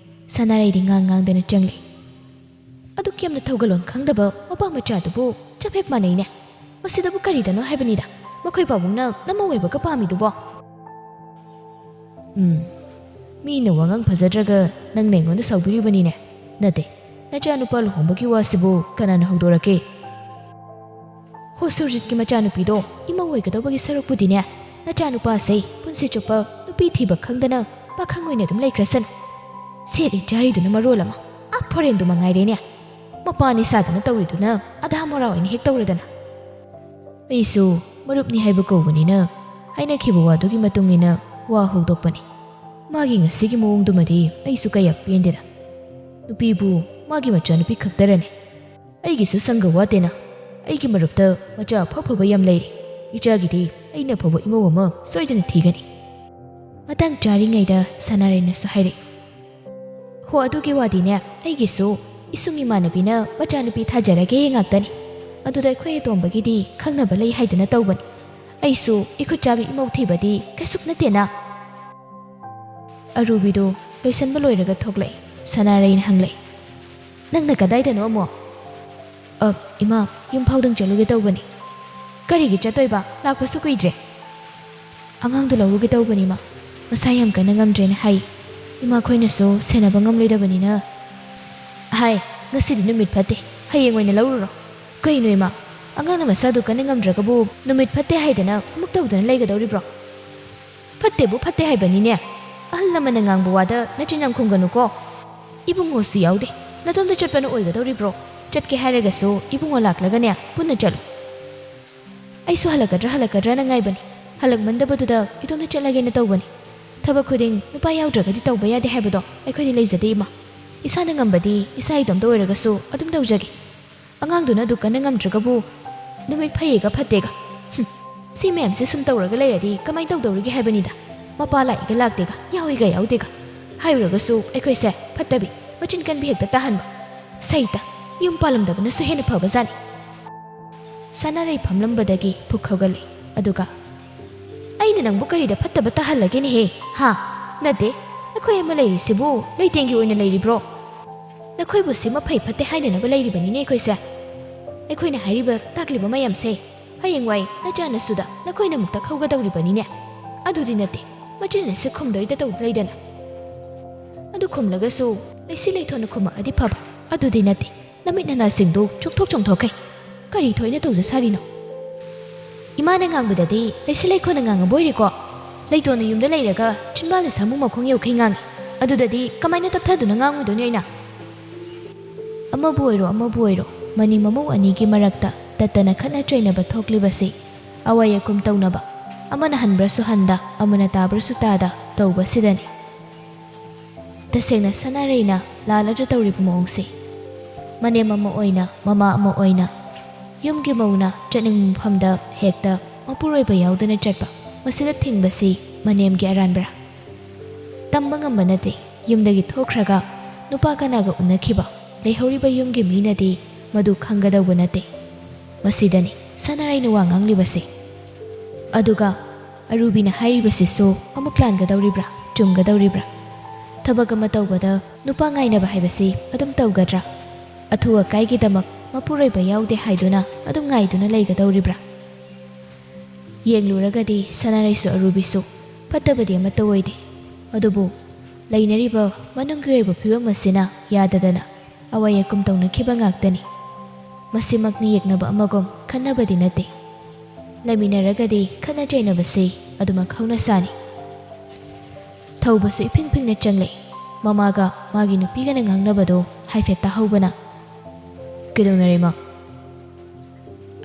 ꯁꯅꯥꯔꯩꯗꯤ ꯉꯥꯡ ꯉꯥꯡꯗꯅ ꯆꯪꯂꯦ꯫ "ꯑꯗꯨꯛ ꯌꯥꯝꯅ ꯊꯧꯒꯜꯂꯣꯟ ꯈꯪꯗꯕ ꯃꯄꯥ ꯃꯆꯥꯗꯨꯕꯨ ꯆꯞ ꯍꯦꯛ ꯃꯥꯟꯅꯩꯅꯦ꯫ ꯃꯁꯤꯗꯕꯨ ꯀꯔꯤꯗꯅꯣ ꯍꯥꯏꯕꯅꯤꯗ, ꯃꯈꯣꯏ ꯄꯥꯕꯨꯡꯅ ꯅꯃꯧ ꯑꯣꯏꯕꯒ ꯄꯥꯝꯃꯤꯗꯨꯕꯣ?" "ꯎꯝ, ꯃꯤꯅ ꯋꯥꯉꯥꯡ ꯐꯖꯗ꯭ꯔꯒ ꯅꯪꯅ ꯑꯩꯉꯣꯟꯗ ꯁꯥꯎꯕꯤꯔꯤꯕꯅꯤꯅꯦ꯫ ꯅꯠꯇꯦ, ꯅꯆꯥꯅꯨꯄꯥ ꯂꯨꯍꯣꯡꯕꯒꯤ ꯋꯥꯁꯤꯕꯨ ꯀꯅꯥꯅ ꯍꯧꯗꯣꯔꯛꯀꯦ?" "ꯍꯣ, ꯁꯨꯔꯖꯤꯠꯀꯤ ꯃꯆꯥꯅꯨꯄꯤꯗꯣ ꯏꯃꯧ ꯑꯣꯏꯒꯗꯧꯕꯒꯤ ꯁꯔꯨꯛꯄꯨꯗꯤꯅꯦ, ꯅꯆꯥꯅꯨꯄꯥꯁꯦ ꯄꯨꯟꯁꯤ ꯆꯨꯞꯄ ꯅꯨꯄꯤ ꯊꯤꯕ ꯈꯪꯗꯅ ꯄꯥꯈꯪ ꯑꯣꯏꯅ ꯑꯗꯨꯝ ꯂꯩꯈ꯭ꯔꯁꯅꯨ꯫ ꯁꯦꯠꯂꯤ ꯆꯥꯔꯤꯗꯨꯅ ꯃꯔꯣꯜ ꯑꯃ, ꯑꯥ ꯐꯣꯔꯦꯟꯗꯨ ꯃꯉꯥꯏꯔꯦꯅꯦ꯫ ꯃꯄꯥꯅꯤ ꯁꯥꯗꯅ ꯇꯧꯔꯤꯗꯨꯅ ꯑꯙꯥ ꯃꯣꯔꯥ ꯑꯣꯏꯅ ꯍꯦꯛ ꯇꯧꯔꯗꯅ"꯫ ꯑꯩꯁꯨ ꯃꯔꯨꯞꯅꯤ ꯍꯥꯏꯕ ꯀꯧꯕꯅꯤꯅ ꯍꯥꯏꯅꯈꯤꯕ ꯋꯥꯗꯨꯒꯤ ꯃꯇꯨꯡ ꯏꯟꯅ ꯋꯥ ꯍꯧꯗꯣꯛꯄꯅꯤ꯫ ꯃꯥꯒꯤ ꯉꯁꯤꯒꯤ ꯃꯑꯣꯡꯗꯨꯃꯗꯤ ꯑꯩꯁꯨ ꯀꯌꯥ ꯄꯦꯟꯗꯦꯗ꯫ ꯅꯨꯄꯤꯕꯨ ꯃꯥꯒꯤ ꯃꯆꯥꯅꯨꯄꯤ ꯈꯛꯇꯔꯅꯦ? ꯑꯩꯒꯤꯁꯨ ꯁꯪꯒ ꯋꯥꯠꯇꯦꯅ꯫ ꯑꯩꯒꯤ ꯃꯔꯨꯞꯇ ꯃꯆꯥ ꯑꯐ ꯐꯕ ꯌꯥꯝ ꯂꯩꯔꯦ꯫ ꯏꯆꯥꯒꯤꯗꯤ ꯑꯩꯅ ꯑꯐꯕ ꯏꯃꯧ ꯑꯃ ꯁꯣꯏꯗꯅ ꯊꯤꯒꯅꯤ꯫ ꯃꯇꯥꯡ ꯆꯥꯔꯤꯉꯩꯗ ꯁꯅꯥꯔꯩꯅꯁꯨ ꯍꯥꯏꯔꯛꯏ꯫ "ꯍꯣ, ꯑꯗꯨꯒꯤ ꯋꯥꯗꯤꯅꯦ, ꯑꯩꯒꯤꯁꯨ ꯏꯁꯨꯡ ꯏꯃꯥꯟꯅꯕꯤꯅ ꯃꯆꯥꯅꯨꯄꯤ ꯊꯥꯖꯔꯒꯦ ꯉꯥꯛꯇꯅꯤ꯫ ꯑꯗꯨꯗ ꯑꯩꯈꯣꯏ ꯑꯇꯣꯝꯕꯒꯤꯗꯤ ꯈꯪꯅꯕ ꯂꯩ ꯍꯥꯏꯗꯅ ꯇꯧꯕꯅꯤ꯫ ꯑꯩꯁꯨ ꯏꯈꯨꯠ ꯆꯥꯕꯤ ꯏꯃꯧ ꯊꯤꯕꯗꯤ ꯀꯩꯁꯨꯛ ꯅꯠꯇꯦꯅ"꯫ ꯑꯔꯨꯕꯤꯗꯨ ꯂꯣꯏꯁꯟꯕ ꯂꯣꯏꯔꯒ ꯊꯣꯛꯂꯛꯏ꯫ ꯁꯅꯥꯔꯩꯅ ꯍꯪꯂꯛꯏ, "ꯅꯪꯅ ꯀꯗꯥꯏꯗꯅꯣ ꯑꯃꯨꯛ?" "ꯑ, ꯏꯃꯥ, ꯌꯨꯝ ꯐꯥꯎꯗꯪ ꯆꯠꯂꯨꯒꯦ ꯇꯧꯕꯅꯤ"꯫ "ꯀꯔꯤꯒꯤ ꯆꯠꯇꯣꯏꯕ? ꯂꯥꯛꯄꯁꯨ ꯀꯨꯏꯗ꯭ꯔꯦ"꯫ "ꯑꯉꯥꯡꯗꯨ ꯂꯧꯔꯨꯒꯦ ꯇꯧꯕꯅꯤ, ꯏꯃꯥ꯫ ꯃꯁꯥ ꯌꯥꯝ ꯀꯟꯅ ꯉꯝꯗ꯭ꯔꯦꯅ ꯍꯥꯏ꯫ ꯏꯃꯥꯈꯣꯏꯅꯁꯨ ꯁꯦꯟꯅꯕ ꯉꯝꯂꯣꯏꯗꯕꯅꯤꯅ ꯍꯥꯏ, ꯉꯁꯤꯗꯤ ꯅꯨꯃꯤꯠ ꯐꯠꯇꯦ, ꯍꯌꯦꯡ ꯑꯣꯏꯅ ꯂꯧꯔꯨꯔꯣ꯫ ꯀꯩꯅꯣ ꯏꯃꯥ, ꯑꯉꯥꯡꯅ ꯃꯁꯥꯗꯨ ꯀꯟꯅ ꯉꯝꯗ꯭ꯔꯒꯕꯨ ꯅꯨꯃꯤꯠ ꯐꯠꯇꯦ ꯍꯥꯏꯗꯅ ꯀꯨꯃꯛ ꯇꯧꯗꯅ ꯂꯩꯒꯗꯧꯔꯤꯕ꯭ꯔꯣ? ꯐꯠꯇꯦꯕꯨ ꯐꯠꯇꯦ ꯍꯥꯏꯕꯅꯤꯅꯦ꯫ ꯑꯍꯜ ꯂꯃꯟꯅ ꯉꯥꯡꯕ ꯋꯥꯗ ꯅꯆꯤꯟ ꯌꯥꯝ ꯈꯨꯝꯒꯅꯨꯀꯣ꯫ ꯏꯕꯨꯡꯉꯣꯁꯨ ꯌꯥꯎꯗꯦ꯫ ꯅꯇꯣꯝꯇ ꯆꯠꯄꯅ ꯑꯣꯏꯒꯗꯧꯔꯤꯕ꯭ꯔꯣ? ꯆꯠꯀꯦ ꯍꯥꯏꯔꯒꯁꯨ ꯏꯕꯨꯡꯉꯣ ꯂꯥꯛꯂꯒꯅꯦ ꯄꯨꯟꯅ ꯆꯠꯂꯨ꯫ ꯑꯩꯁꯨ ꯍꯜꯂꯛꯀꯗ꯭ꯔꯥ ꯍꯜꯂꯛꯀꯗ꯭ꯔꯥꯅ ꯉꯥꯏꯕꯅꯤ꯫ ꯍꯜꯂꯛꯃꯟꯗꯕꯗꯨꯗ ꯏꯇꯣꯝꯇ ꯆꯠꯂꯒꯦꯅ ꯇꯧꯕꯅꯤ꯫ ꯊꯕꯛ ꯈꯨꯗꯤꯡ ꯅꯨꯄꯥ ꯌꯥꯎꯗ꯭ꯔꯒꯗꯤ ꯇꯧꯕ ꯌꯥꯗꯦ ꯍꯥꯏꯕꯗꯣ ꯑꯩꯈꯣꯏꯗꯤ ꯂꯩꯖꯗꯦ ꯏꯃꯥ꯫ ꯏꯁꯥꯅ ꯉꯝꯕꯗꯤ ꯏꯁꯥ ꯏꯇꯣꯝꯇ ꯑꯣꯏꯔꯒꯁꯨ ꯑꯗꯨꯝ ꯇꯧꯖꯒꯦ꯫ ꯑꯉꯥꯡꯗꯨꯅ ꯑꯗꯨ ꯀꯟꯅ ꯉꯝꯗ꯭ꯔꯒꯕꯨ ꯅꯨꯃꯤꯠ ꯐꯩꯌꯦꯒ ꯐꯠꯇꯦꯒ꯫ ꯍꯨꯝ, ꯁꯤ ꯃꯌꯥꯝꯁꯦ ꯁꯨꯝ ꯇꯧꯔꯒ ꯂꯩꯔꯗꯤ ꯀꯃꯥꯏꯅ ꯇꯧꯗꯧꯔꯤꯒꯦ ꯍꯥꯏꯕꯅꯤꯗ꯫ ꯃꯄꯥ ꯂꯥꯛꯏꯒ ꯂꯥꯛꯇꯦꯒ, ꯌꯥꯎꯏꯒ ꯌꯥꯎꯗꯦꯒ ꯍꯥꯏꯔꯨꯔꯒꯁꯨ ꯑꯩꯈꯣꯏꯁꯦ ꯐꯠꯇꯕꯤ, ꯃꯆꯤꯟ ꯀꯟꯕꯤ ꯍꯦꯛꯇ ꯇꯥꯍꯟꯕ꯫ ꯁꯩꯇ, ꯌꯨꯝ ꯄꯥꯜꯂꯝꯗꯕꯅꯁꯨ ꯍꯦꯟꯅ ꯐꯕꯖꯥꯠꯅꯤ꯫ ꯁꯅꯥꯔꯩ ꯐꯝꯂꯝꯕꯗꯒꯤ ꯐꯨꯛ ꯍꯧꯒꯠꯂꯦ꯫ ꯑꯗꯨꯒ, "ꯑꯩꯅ ꯅꯪꯕꯨ ꯀꯔꯤꯗ ꯐꯠꯇꯕ ꯇꯥꯍꯜꯂꯒꯦꯅꯦꯍꯦ? ꯍꯥ? ꯅꯠꯇꯦ, ꯑꯩꯈꯣꯏ ꯑꯃ ꯂꯩꯔꯤꯁꯤꯕꯨ ꯂꯩꯇꯦꯡꯒꯤ ꯑꯣꯏꯅ ꯂꯩꯔꯤꯕ꯭ꯔꯣ? ꯅꯈꯣꯏꯕꯨ ꯁꯤ ꯃꯐꯩ ꯐꯠꯇꯦ ꯍꯥꯏꯅꯅꯕ ꯂꯩꯔꯤꯕꯅꯤꯅꯦ ꯑꯩꯈꯣꯏꯁꯦ꯫ ꯑꯩꯈꯣꯏꯅ ꯍꯥꯏꯔꯤꯕ ꯇꯥꯛꯂꯤꯕ ꯃꯌꯥꯝꯁꯦ ꯍꯌꯦꯡꯋꯥꯏ ꯅꯆꯥ ꯅꯁꯨꯗ ꯅꯈꯣꯏꯅ ꯑꯃꯨꯛ ꯇꯥꯛꯍꯧꯒꯗꯧꯔꯤꯕꯅꯤꯅꯦ꯫ ꯑꯗꯨꯗꯤ ꯅꯠꯇꯦ, ꯃꯆꯤꯟ ꯑꯁꯤ ꯈꯨꯝꯗꯣꯏꯗ ꯇꯧ ꯂꯩꯗꯅ꯫ ꯑꯗꯨ ꯈꯨꯝꯂꯒꯁꯨ ꯂꯩꯁꯤ ꯂꯩꯊꯣꯟꯅ ꯈꯨꯝꯃꯛꯑꯗꯤ ꯐꯕ꯫ ꯑꯗꯨꯗꯤ ꯅꯠꯇꯦ, ꯅꯃꯤꯠ ꯅꯅꯥꯁꯤꯡꯗꯨ ꯆꯣꯡꯊꯣꯛ ꯆꯣꯡꯊꯣꯛꯈꯩ꯫ ꯀꯔꯤ ꯊꯣꯏꯅ ꯇꯧꯖ ꯁꯥꯔꯤꯅꯣ? ꯏꯃꯥꯅ ꯉꯥꯡꯕꯗꯗꯤ ꯂꯩꯁꯤ ꯂꯩꯈꯣꯟꯅ ꯉꯥꯡꯉꯕ ꯑꯣꯏꯔꯦꯀꯣ꯫ ꯂꯩꯇꯣꯟꯅ ꯌꯨꯝꯗ ꯂꯩꯔꯒ ꯆꯤꯟꯕꯥꯜꯗ ꯁꯥꯃꯨ ꯃꯈꯣꯡ ꯌꯧꯈꯩ ꯉꯥꯡꯉꯤ꯫ ꯑꯗꯨꯗꯗꯤ ꯀꯃꯥꯏꯅ ꯇꯞꯊꯗꯨꯅ ꯉꯥꯡꯉꯨꯗꯣꯏꯅꯣ ꯑꯩꯅ?" ꯑꯃꯕꯨ ꯑꯣꯏꯔꯣ, ꯑꯃꯕꯨ ꯑꯣꯏꯔꯣ, ꯃꯅꯦꯝ ꯃꯃꯧ ꯑꯅꯤꯒꯤ ꯃꯔꯛꯇ ꯇꯠꯇꯅ ꯈꯠꯅ ꯆꯩꯅꯕ ꯊꯣꯛꯂꯤꯕꯁꯤ ꯑꯋꯥꯏ ꯑꯀꯨꯝ ꯇꯧꯅꯕ, ꯑꯃꯅ ꯍꯟꯕ꯭ꯔꯁꯨ ꯍꯟꯗ, ꯑꯃꯅ ꯇꯥꯕ꯭ꯔꯁꯨ ꯇꯥꯗ ꯇꯧꯕꯁꯤꯗꯅꯤ꯫ ꯇꯁꯦꯡꯅ ꯁꯅꯥꯔꯩꯅ ꯂꯥꯜꯂꯗ꯭ꯔ ꯇꯧꯔꯤꯕ ꯃꯑꯣꯡꯁꯦ? ꯃꯅꯦꯝ ꯑꯃ ꯑꯣꯏꯅ, ꯃꯃꯥ ꯑꯃ ꯑꯣꯏꯅ, ꯌꯨꯝꯒꯤ ꯃꯧꯅ ꯆꯠꯅꯤꯡꯕ ꯃꯐꯝꯗ ꯍꯦꯛꯇ ꯃꯄꯨꯔꯣꯏꯕ ꯌꯥꯎꯗꯅ ꯆꯠꯄ, ꯃꯁꯤꯗ ꯊꯤꯡꯕꯁꯤ ꯃꯅꯦꯝꯒꯤ ꯑꯔꯥꯟꯕꯔꯥ? ꯇꯝꯕ ꯉꯝꯕ ꯅꯠꯇꯦ꯫ ꯌꯨꯝꯗꯒꯤ ꯊꯣꯛꯈ꯭ꯔꯒ ꯅꯨꯄꯥ ꯀꯅꯥꯒ ꯎꯅꯈꯤꯕ, ꯂꯩꯍꯧꯔꯤꯕ ꯌꯨꯝꯒꯤ ꯃꯤꯅꯗꯤ ꯃꯗꯨ ꯈꯪꯒꯗꯧꯕ ꯅꯠꯇꯦ꯫ ꯃꯁꯤꯗꯅꯤ ꯁꯅꯥꯔꯩꯅ ꯋꯥ ꯉꯥꯡꯂꯤꯕꯁꯦ꯫ ꯑꯗꯨꯒ ꯑꯔꯨꯕꯤꯅ ꯍꯥꯏꯔꯤꯕꯁꯤꯁꯨ ꯑꯃꯨꯛ ꯂꯥꯟꯒꯗꯧꯔꯤꯕ꯭ꯔꯥ, ꯆꯨꯝꯒꯗꯧꯔꯤꯕ꯭ꯔꯥ? ꯊꯕꯛ ꯑꯃ ꯇꯧꯕꯗ ꯅꯨꯄꯥ ꯉꯥꯏꯅꯕ ꯍꯥꯏꯕꯁꯤ ꯑꯗꯨꯝ ꯇꯧꯒꯗ꯭ꯔꯥ? ꯑꯊꯨ ꯑꯀꯥꯏꯒꯤꯗꯃꯛ ꯃꯄꯨꯔꯣꯏꯕ ꯌꯥꯎꯗꯦ ꯍꯥꯏꯗꯨꯅ ꯑꯗꯨꯝ ꯉꯥꯏꯗꯨꯅ ꯂꯩꯒꯗꯧꯔꯤꯕ꯭ꯔꯥ? ꯌꯦꯡꯂꯨꯔꯒꯗꯤ ꯁꯅꯥꯔꯩꯁꯨ ꯑꯔꯨꯕꯤꯁꯨ ꯐꯠꯇꯕꯗꯤ ꯑꯃꯠꯇ ꯑꯣꯏꯗꯦ꯫ ꯑꯗꯨꯕꯨ ꯂꯩꯅꯔꯤꯕ ꯃꯅꯨꯡꯒꯤ ꯑꯣꯏꯕ ꯐꯤꯕꯝ ꯑꯁꯤꯅ ꯌꯥꯗꯗꯅ ꯑꯋꯥ ꯌꯦꯛꯀꯨꯝ ꯇꯧꯅꯈꯤꯕ ꯉꯥꯛꯇꯅꯤ꯫ ꯃꯁꯤꯃꯛꯅꯤ ꯌꯦꯛꯅꯕ ꯑꯃꯒꯨꯝ ꯈꯟꯅꯕꯗꯤ ꯅꯠꯇꯦ꯫ ꯂꯩꯃꯤꯟꯅꯔꯒꯗꯤ ꯈꯠꯅ ꯆꯩꯅꯕꯁꯤ ꯑꯗꯨꯃꯛ ꯍꯧꯅꯁꯥꯅꯤ꯫ ꯊꯧꯕꯁꯨ ꯏꯐꯤꯡ ꯐꯤꯡꯅ ꯆꯪꯂꯛꯏ꯫ ꯃꯃꯥꯒ ꯃꯥꯒꯤ ꯅꯨꯄꯤꯒꯅ ꯉꯥꯡꯅꯕꯗꯨ ꯍꯥꯏꯐꯦꯠ ꯇꯥꯍꯧꯕꯅ, "ꯀꯩꯗꯧꯅꯔꯦ, ꯃꯥ?"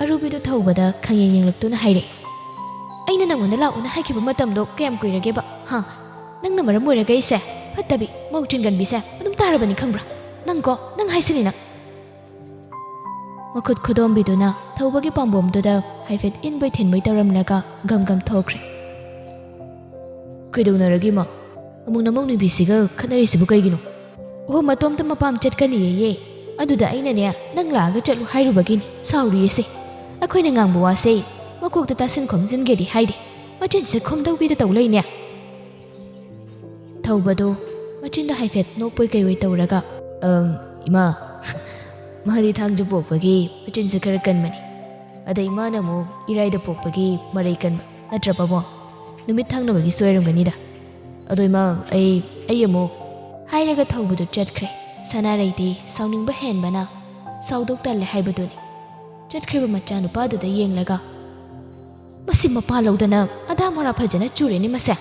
ꯑꯔꯨꯕꯤꯗꯨ ꯊꯧꯕꯗ ꯈꯪꯌꯦꯡ ꯌꯦꯡꯂꯛꯇꯨꯅ ꯍꯥꯏꯔꯛꯏ, "ꯑꯩꯅ ꯅꯪꯉꯣꯟꯗ ꯂꯥꯛꯑꯣꯅ ꯍꯥꯏꯈꯤꯕ ꯃꯇꯝꯗꯣ ꯀꯌꯥꯝ ꯀꯨꯏꯔꯒꯦꯕ? ꯍꯥ? ꯅꯪꯅ ꯃꯔꯝ ꯑꯣꯏꯔꯒ ꯑꯩꯁꯦ ꯐꯠꯇꯕꯤ, ꯃꯧ ꯆꯤꯟꯒꯟꯕꯤꯁꯦ ꯑꯗꯨꯝ ꯇꯥꯔꯕꯅꯤ, ꯈꯪꯕ꯭ꯔꯥ? ꯅꯪꯀꯣ, ꯅꯪ ꯍꯥꯏꯁꯤꯅꯤ ꯅꯪ!" ꯃꯈꯨꯠ ꯈꯨꯗꯣꯝꯕꯤꯗꯨꯅ ꯊꯧꯕꯒꯤ ꯄꯥꯝꯕꯣꯝꯗꯨꯗ ꯍꯥꯏꯐꯦꯠ ꯏꯟꯕꯣꯏ ꯊꯤꯟꯕꯣꯏ ꯇꯧꯔꯝꯂꯒ ꯒꯝ ꯒꯝ ꯊꯣꯛꯈ꯭ꯔꯦ꯫ "ꯀꯩꯗꯧꯅꯔꯒꯦ, ꯃꯥ? ꯑꯃꯨꯛ ꯅꯃꯧ ꯅꯨꯄꯤꯁꯤꯒ ꯈꯠꯅꯔꯤꯁꯤꯕꯨ ꯀꯩꯒꯤꯅꯣ?" "ꯑꯣꯍꯣ, ꯃꯇꯣꯝꯇ ꯃꯄꯥꯝ ꯆꯠꯀꯅꯤꯌꯦ꯫ ꯑꯗꯨꯗ ꯑꯩꯅꯅꯦ, ꯅꯪ ꯂꯥꯛꯑꯒ ꯆꯠꯂꯨ ꯍꯥꯏꯔꯨꯕꯒꯤꯅꯤ ꯁꯥꯎꯔꯤꯁꯦ꯫ ꯑꯩꯈꯣꯏꯅ ꯉꯥꯡꯕ ꯋꯥꯁꯦ ꯃꯀꯣꯛꯇ ꯇꯥꯁꯤꯟ ꯈꯣꯝꯖꯤꯟꯒꯦꯗꯤ ꯍꯥꯏꯗꯦ, ꯃꯆꯤꯟꯁꯦ ꯈꯨꯝꯗꯧꯒꯤꯗ ꯇꯧ ꯂꯩꯅꯦ꯫" ꯊꯧꯕꯗꯣ ꯃꯆꯤꯟꯗ ꯍꯥꯏꯐꯦꯠ ꯅꯣꯛꯄꯣꯏ ꯀꯩꯑꯣꯏ ꯇꯧꯔꯒ, "ꯑꯝ, ꯏꯃꯥ, ꯃꯥꯗꯤ ꯊꯥꯡꯖ ꯄꯣꯛꯄꯒꯤ ꯃꯆꯤꯟꯁꯦ ꯈꯔ ꯀꯟꯕꯅꯤ꯫ ꯑꯗ ꯏꯃꯥꯅ ꯑꯃꯨꯛ ꯏꯔꯥꯏꯗ ꯄꯣꯛꯄꯒꯤ ꯃꯔꯩ ꯀꯟꯕ ꯅꯠꯇ꯭ꯔ, ꯄꯥꯕꯨꯡ? ꯅꯨꯃꯤꯠ ꯊꯪꯅꯕꯒꯤꯁꯨ ꯑꯣꯏꯔꯝꯒꯅꯤꯗ꯫ ꯑꯗꯣ ꯏꯃꯥ, ꯑꯩ, ꯑꯩ ꯑꯃꯨꯛ" ꯍꯥꯏꯔꯒ ꯊꯧꯕꯗꯨ ꯆꯠꯈ꯭ꯔꯦ꯫ ꯁꯅꯥꯔꯩꯗꯤ ꯁꯥꯎꯅꯤꯡꯕ ꯍꯦꯟꯕꯅ ꯁꯥꯎꯗꯧ ꯇꯜꯂꯦ ꯍꯥꯏꯕꯗꯨꯅꯤ꯫ ꯆꯠꯈ꯭ꯔꯤꯕ ꯃꯆꯥꯅꯨꯄꯥꯗꯨꯗ ꯌꯦꯡꯂꯒ, "ꯃꯁꯤ ꯃꯄꯥ ꯂꯧꯗꯅ ꯑꯗꯥ ꯃꯣꯔꯥ ꯐꯖꯅ ꯆꯨꯔꯦꯅꯦ ꯃꯁꯦ꯫